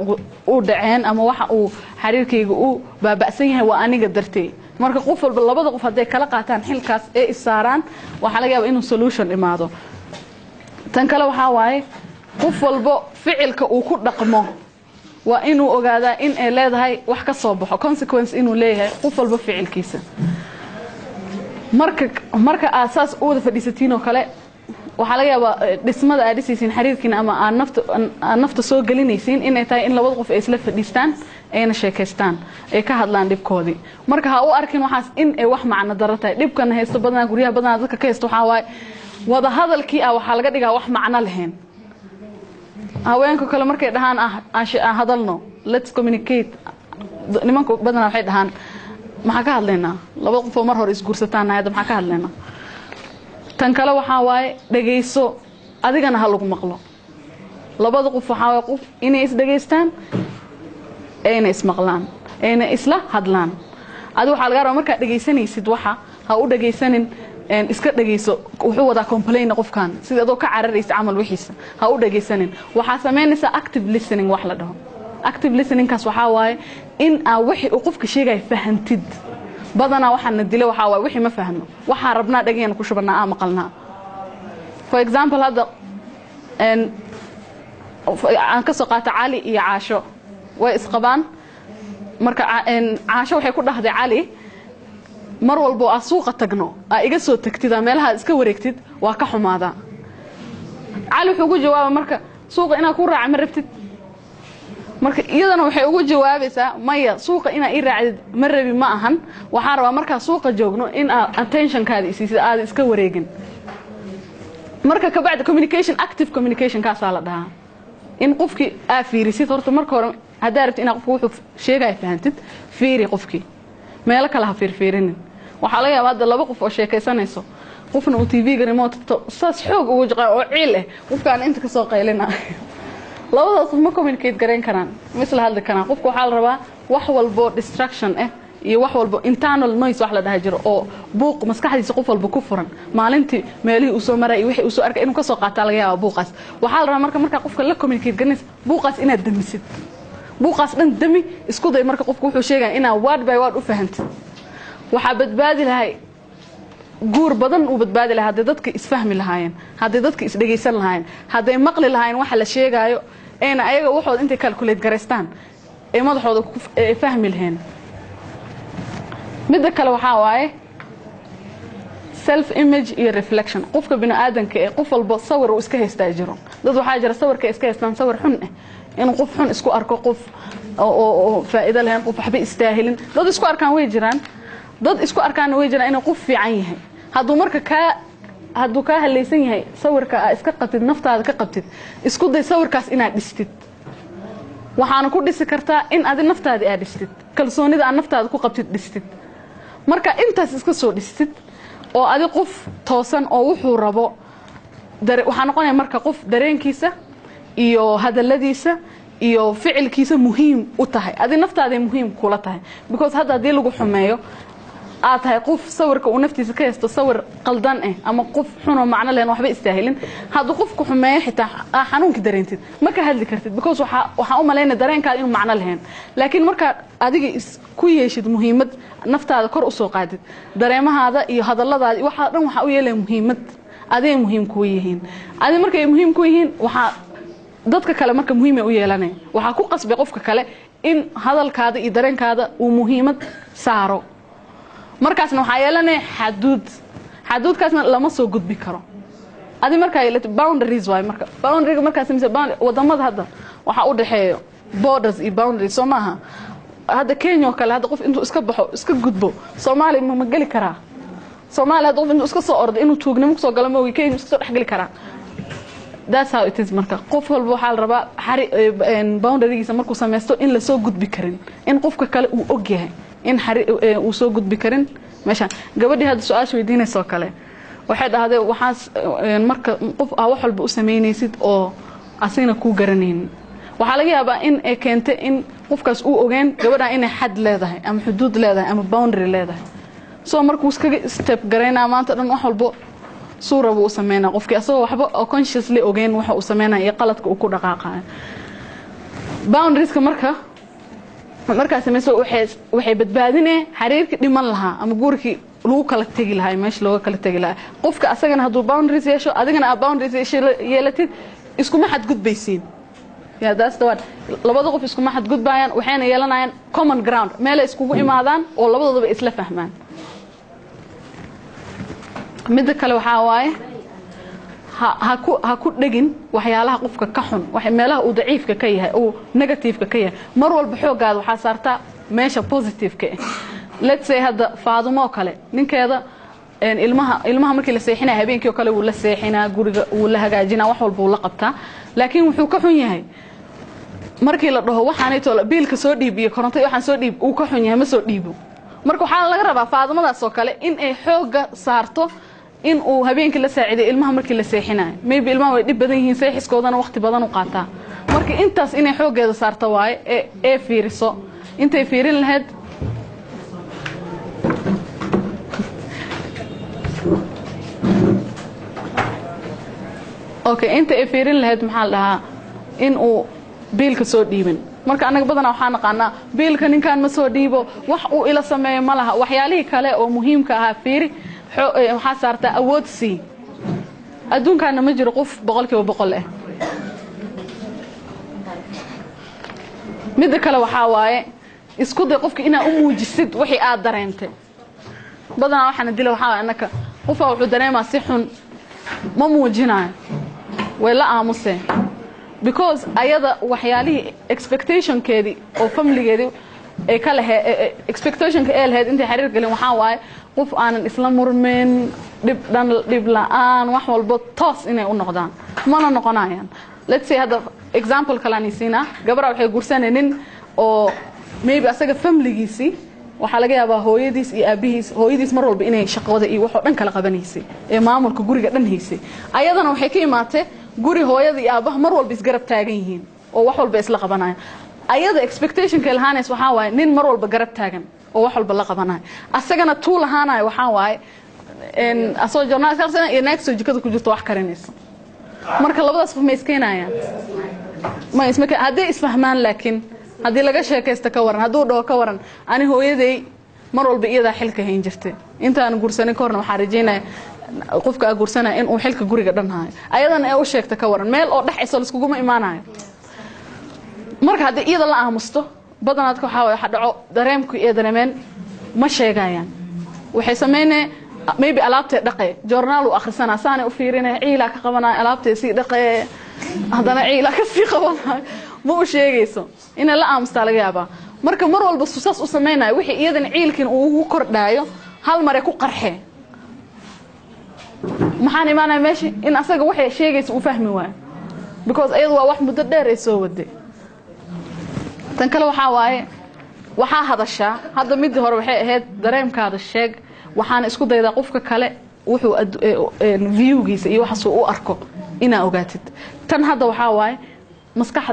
u dhaceen ama waxa uu xariirkayga u baaba'san yahay waa aniga dartay. Marka qof walba, labada qof hadday kala qaataan xilkaas ee issaaraan, waxaa laga yaabaa inuu solution imaado. Tan kale waxaa waaye qof walbo ficilka uu ku dhaqmo waa inuu ogaadaa in ay leedahay wax ka soo baxo, consequence inuu leeyahay qof walba ficilkiisa. Marka aad saas u wada fadhiisatiin oo kale, waxaa laga yaabaa dhismada aad dhisaysiin xiriirkiina ama aad nafta soo gelinaysiin inay tahay in labada qof ay isla fadhiistaan, ayna sheekaystaan, ay ka hadlaan dhibkoodii. Marka ha u arkin waxaas in ay wax macno daro tahay. Dhibkana haysto badanaa, guryaha badanaa dadka ka haysto waxaa waaye wada hadalkii ah waxaa laga dhigaa wax macno lahayn. Haweenka kale markay dhahaan ah aan hadalno, let's communicate, nimanka badanaa waxay dhahaan maxaa ka hadlaynaa? Laba qof oo mar hore isguursataan hadda maxaa ka hadlaynaa? Tan kale waxaa waaye dhegayso, adigana ha lagu maqlo. Labada qof waxaa waaye qof inay isdhegaystaan, ayna ismaqlaan, ayna isla hadlaan. Adi waxaa laga rabaa markaad dhegaysanaysid, waxa ha u dhegaysanin iska dhegayso, wuxuu wadaa complain qofkan, sida adoo ka cararaysa camal wixiisa ha u dhegaysanin. Waxaa samaynaysaa active listening wax la dhaho. Active listeningkaas waxaa waaye in aa wixii uu qofka sheegaya fahantid. Badanaa waxaa na dila waxaa waaye wixii ma fahno, waxaa rabnaa dhagayana ku shubanaa, aa maqalnaa. For example, hadda aan ka soo qaata Cali iyo Caasho way isqabaan. Marka Caasho waxay ku dhahday Cali, "Mar walbo aa suuqa tagno, aa iga soo tagtid, aa meelaha iska wareegtid, waa ka xumaadaa." Cali wuxuu ugu jawaaba, "Marka suuqa inaa ku raaca ma rabtid?" Marka iyadana waxay ugu jawaabaysaa, "Maya, suuqa inaa ii raacdid ma rabi ma ahan. Waxaan rabaa markaa suuqa joogno in aad attentionkaada isiisid, aada iska wareegin." Marka kabacdi communication, active communication kaasaa la dhahaa, in qofkii aa fiirisid. Horta marka hore haddaa rabtid inaa qofku wuxuu sheegaya fahantid, fiiri qofkii, meelo kale ha fiirfiirinin. Waxaa laga yaabaa hadda laba qof oo sheekaysanayso, qofna uu TV-ga remote saas xoog ugu jaqaa oo ciil ah, qofkaan inta kasoo qaylina. Labadaas qof ma communicate garayn karaan, ma isla hadli karaan. Qofka waxaa la rabaa wax walbo distraction ah iyo wax walbo internal noise wax la dhaha jiro oo buuq maskaxdiisa qof walba ku furan, maalintii meelihii uu soo maray iyo wixii uu soo arkay inuu ka soo qaataa laga yaaba buuqaas. Waxaa la rabaa marka markaa qofka la communicate garanaysa buuqaas inaad damisid. Buuqaas dhan dami, isku day marka qofku wuxuu sheegaya inaad word by word u fahantid. Waxaa badbaadi lahay guur badan uu badbaadi lahaa hadday dadka isfahmi lahaayeen, hadday dadka isdhegaysan lahaayeen, hadday maqli lahaayeen waxa la sheegaayo, eena ayaga waxooda intay calculate garaystaan ee madaxooda ku fahmi laheen. Midda kale waxaa waaye self image iyo reflection. Qofka bini aadanka ee qof walba sawir uu iska haystaa jiro. Dad waxaa jira sawirka iska haystaan sawir xun ah, inuu qof xun isku arko, qof oo faa'iido lahayn, qof waxba istaahilin. Dad isku arkaan way jiraan, dad isku arkaanna way jiraan inuu qof fiican yahay. Hadduu marka kaa hadduu kaa halaysan yahay sawirka aa iska qabtid, naftaada ka qabtid, isku day sawirkaas inaad dhistid. Waxaana ku dhisi kartaa in adi naftaada aad dhistid, kalsoonida aad naftaada ku qabtid dhistid. Marka intaas iska soo dhistid oo adi qof toosan oo wuxuu rabo, waxaa noqonaya marka qof dareenkiisa iyo hadalladiisa iyo ficilkiisa muhiim u tahay, adi naftaaday muhiim kula tahay. Because hadda haddii lagu xumeeyo, aad tahay qof sawirka uu naftiisa ka haysto sawir qaldan ah ama qof xunoo macno lehen, waxba istaahilin, hadduu qofku xumeeyo xitaa aa xanuunka dareentid, ma ka hadli kartid, because waxaa u malaynaya dareenkaada inuu macno lahayn. Laakiin markaad adiga ku yeeshid muhiimad, naftaada kor usoo qaadid, dareemahaada iyo hadalladaada waxaa dhan waxaa u yeelaya muhiimad, aday muhiim kuu yihiin. Adi markay muhiim ku yihiin, waxaa dadka kale marka muhiimay u yeelanaya. Waxaa ku qasbay qofka kale in hadalkaada iyo dareenkaada uu muhiimad saaro. Markaasna waxaa yeelanaya xaduud, xaduudkaasna lama soo gudbi karo. Adi markaa yeelato boundaries waaye. Marka boundaryga markaas mise wadamada hadda waxaa u dhexeeyo borders iyo boundaries, soo maaha? Hadda Kenya oo kale, hadda qof intuu iska baxo iska gudbo Soomaaliya ma geli karaa? Soomaaliya hadda qof intuu iska soo ordo inuu tuugnimo kusoo galo moogi, Kenya iska soo dhex geli karaa? That's how it is. Marka qof walba waxaa la rabaa boundarygiisa markuu samaysto in lasoo gudbi karin, in qofka kale uu og yahay in uu soo gudbi karin meeshaan. Gabadhii hadda su-aasha weydiinaysa oo kale waxay dhahday, waxaas marka qof aa wax walba u samaynaysid oo asigna kuu garanaynin, waxaa laga yaabaa in ay keentay in qofkaas uu ogeen gabadhan inay xad leedahay ama xuduud leedahay ama boundary leedahay. So markuu iskaga step garaynaa maanta dhan, wax walbo suura buu u sameynaa qofkii asagoo waxba oo consciously ogeyn waxa uu sameynaya iyo qaladka uu ku dhaqaaqayo. Boundarieska marka markaa samayso, waxay badbaadinee xiriirkii dhiman lahaa ama guurkii lagu kala tegi lahaa, meesha looga kala tegi lahaa. Qofka asagana hadduu boundaries yeesho, adigana aad boundaries yeelatid, iskuma xadgudbaysiin. Yeah, that's the one. Labada qof iskuma xadgudbayaan, waxayna yeelanayaan common ground, meelay iskugu imaadaan oo labadoodaba isla fahmaan. Midda kale waxaa waaye ha ku dhegin waxyaalaha qofka ka xun, meelaha uu daciifka ka yahay, uu negativeka ka yahay. Mar walba xooggaada waxaa saartaa meesha positive-ka ah. Let's say hadda Faadumo oo kale, ninkeeda ilmaha markii la seexinaya habeenkii oo kale wuu la seexinaa, guriga wuu la hagaajinaa, wax walba wuu la qabtaa. Laakiin wuxuu ka xun yahay markii la dhaho waxaanayto biilka soo dhiib iyo koronto waxaan soo dhiib, uu ka xun yahay, ma soo dhiibo. Marka waxaa laga rabaa Faadumadaas oo kale in ay xoogga saarto in uu habeenkii la saaciiday ilmaha markii la seexinayo. Maybe ilmaha way dhib badan yihiin, seexiskoodana waqti badan u qaataa. Marka intaas inay xooggeeda saarto waaye ee fiiriso intay fiirin lahayd. Okay, inta ay fiirin lahayd, maxaa la dhahaa, in uu biilka soo dhiibin. Marka annaga badanaa waxaa naqaanaa biilka ninkan ma soo dhiibo, wax uu ila sameeyo ma laha. Waxyaalihii kale oo muhiimka ahaa fiiri, waxaa saartaa awood sii. Adduunkaana ma jiro qof 100% ah. Midda kale waxaa waaye, isku day qofka inaa u muujisid wixii aad dareentay. Badanaa waxaana dila waxaa waaye, annaka qofaa wuxuu dareemaa si xun, ma muujinayo, way la aamuseen, because ayada waxyaalihii expectationkeedii oo familigeedii ay ka lahayd, expectationka ee lahayd intay xiriir gelin, waxaa waaye qof aanan isla murmin, dhib dhan, dhib la'aan, wax walbo toos inay u noqdaan. Mana noqonayaan. Let's say hadda example kale aan siinaa. Gabadha waxay guursanay nin oo maybe asaga familigiisii waxaa laga yaabaa hooyadiis iyo aabihiis, hooyadiis mar walba inay shaqooda iyo waxoo dhan kala qabanaysay ee maamulka guriga dhan haysay. Ayadana waxay ka imaatay guri hooyada iyo aabaha mar walba isgarab taagan yihiin oo wax walba isla qabanayaan. Ayada expectationka lahaanays waxaa waaye nin mar walba garab taagan oo wax walba la qabanayo. Asagana tuu lahaanayo waxaa waaye asoo journal iyo naag soo jikada ku jirto wax karinaysa. Marka labadaas qof ma iskeenayaan? Ma isma. Hadday isfahmaan, laakiin haddii laga sheekaysto, ka waran hadduu dhaho, ka waran ani hooyaday mar walba iyadaa xilka hayn jirtay intaan guursanin ka horna, waxaan rajaynaya qofka aa guursanaya in uu xilka guriga dhan hayo, ayadana ee u sheegta, ka waran meel oo dhexayso laiskuguma imaanayo? Marka haddii iyada la aamusto, badanaa dadka waxaa waye waxa dhaco dareemku iyo dareemeen ma sheegayaan. Waxay sameynee, maybe alaabtee dhaqee, joornaal uu akhrisanaa, saanay u fiirinaya, ciilaa ka qabanaya, alaabtee sii dhaqee, haddana ciilaa ka sii qabanayo, ma u sheegayso. Inay la aamustaa laga yaabaa. Marka mar walba saas u samaynayo, wixii iyadana ciilkin uu ugu kordhaayo, hal mare ku qarxee. Maxaan imaanaya meesha? In asaga waxay sheegaysa uu fahmi waayo, because iyadu waa wax muddo dheer ay soo waday. Tan kale waxaa waaye, waxaa hadashaa. Hadda midii hore waxay ahayd dareemkaada sheeg, waxaana isku daydaa qofka kale wuxuu viewgiisa iyo waxaasuu u arko inaa ogaatid. Tan hadda waxaa waaye maskax,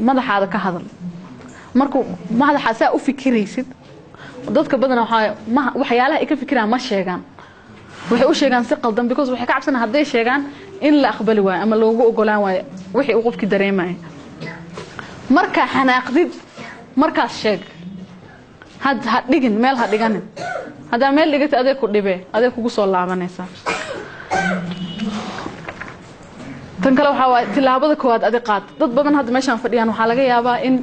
madaxaada ka hadal. Markuu madaxa saa u fikiraysid, dadka badanaa waxaa waxyaalaha ay ka fikiraan ma sheegaan, waxay u sheegaan si qaldan, because waxay ka cabsanaa hadday sheegaan in la aqbali waayo ama loogu ogolaan waayo wixii uu qofkii dareemaya. Markaa xanaaqdid, markaas sheeg. Had ha dhigin, meel ha dhiganin. Haddaa meel dhigatid, adeeg ku dhibee, adeeg kugu soo laabanaysaa. Tan kale waxaa waaye, tillaabada koowaad adi qaad. Dad badan hadda meeshaan fadhiyaan waxaa laga yaabaa in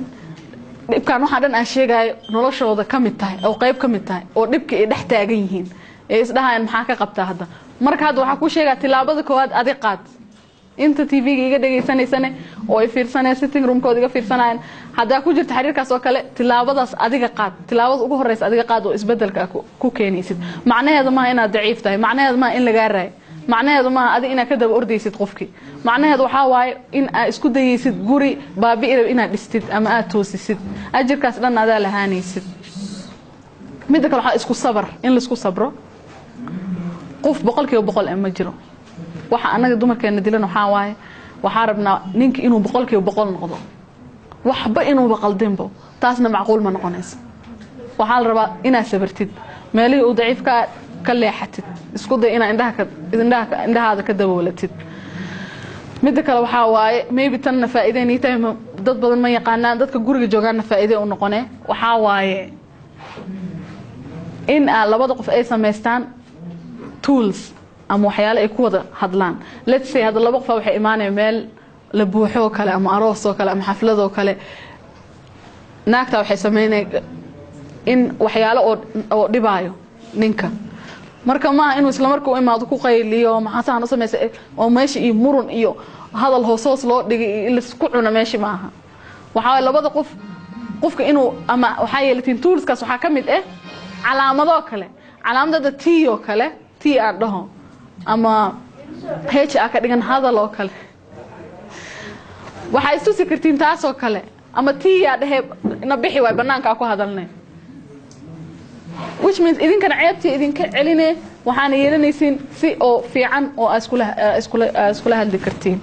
dhibkaan waxaa dhan aan sheegayo noloshooda ka mid tahay oo qayb ka mid tahay oo dhibka ay dhex taagan yihiin ee isdhahayaan maxaa ka qabtaa hadda. Marka hadda waxaa kuu sheegaa, tillaabada koowaad adi qaad. Inta TV-ga iga dhegaysanaysane oo ay fiirsanayaan, sitting roomkooda iga fiirsanayaan, haddaa ku jirta xiriirkaas oo kale, tillaabadaas adiga qaad. Tillaabada ugu horreysa adiga qaad oo isbedelka ku keenaysid. Macnaheedu maaha inaad daciif tahay, macnaheedu maaha in lagaa raayo, macnaheedu maaha adi inaad ka daba ordaysid qofkii. Macnaheedu waxaa waaye in aad isku dayaysid guri baabi'i rab inaad dhistid ama aad toosisid, ajirkaas dhan adaa lahaanaysid. Midda kale waxaa isku sabar, in laisku sabro. Qof 100% ma jiro. Waxa annaga dumarkeena dilan waxaa waaye, waxaa rabnaa ninka inuu 100% noqdo, waxba inuuba qaldinbo. Taasna macquul ma noqonayso. Waxaa la rabaa inaad sabartid, meelihii uu daciifka ka leexatid, isku day inaad indhahaada ka daboolatid. Midda kale waxaa waaye, maybe tanna faa'iideynay tahay, dad badan ma yaqaanaan, dadka guriga joogaanna faa'iide u noqone. Waxaa waaye in aa labada qof ay samaystaan tools ama waxyaale ay ku wada hadlaan. Let's say hadda laba qof waxay imaanaya meel la buuxo oo kale ama aroos oo kale ama xaflad oo kale. Naagta waxay sameynaya in waxyaalo oo dhibaayo ninka. Marka maaha inuu isla marka u imaado ku qayliyo, maxaa saan u samaysay, oo meesha iyo murun iyo hadal hoos hoos loo dhigay iyo in laisku cuno meesha maaha. Waxaa waaye labada qof, qofka inuu ama waxaa yeelatiin toolskaas. Waxaa ka mid ah calaamadoo kale, calaamadada T oo kale, T aan dhaho ama H a ka dhigan hadal oo kale, waxaa istusi kartiin taasoo kale, ama T yaa dhehe na bixi waay, banaankaa ku hadalnay, which means idinkana ceebtii idinka celine, waxaana yeelanaysiin si oo fiican oo aa iskula hadli kartiin.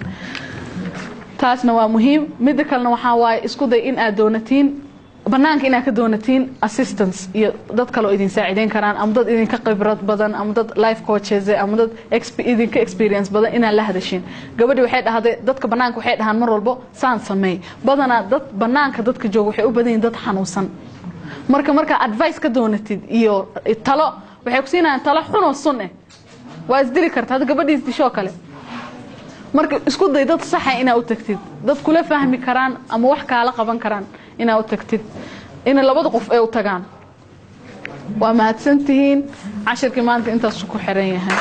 Taasna waa muhiim. Midda kalena waxaa waaye, isku day in aad doonatiin Banaanka inaad ka doonatiin assistance iyo dad kale oo idin saacideyn karaan, ama dad idinka khibrad badan, ama dad life coaches, ama dad idinka experience badan inaad la hadashiin. Gabadhi waxay dhahday, dadka banaanka waxay dhahaan mar walbo saan sameey. Badanaa dad banaanka dadka jooga waxay u badan yihiin dad xanuunsan. Marka markaa advice ka doonatid iyo talo, waxay ku siinayaan talo xunoo sun eh, waa isdili karta hadda gabadhii isdishoo kale. Marka isku day dad saxa inaa u tagtid, dad kula fahmi karaan ama wax kaala qaban karaan inaa u tagtid, ina labada qof ay u tagaan. Waa mahadsantihiin. Cashirkii maanta intaasu ku xiran yahay.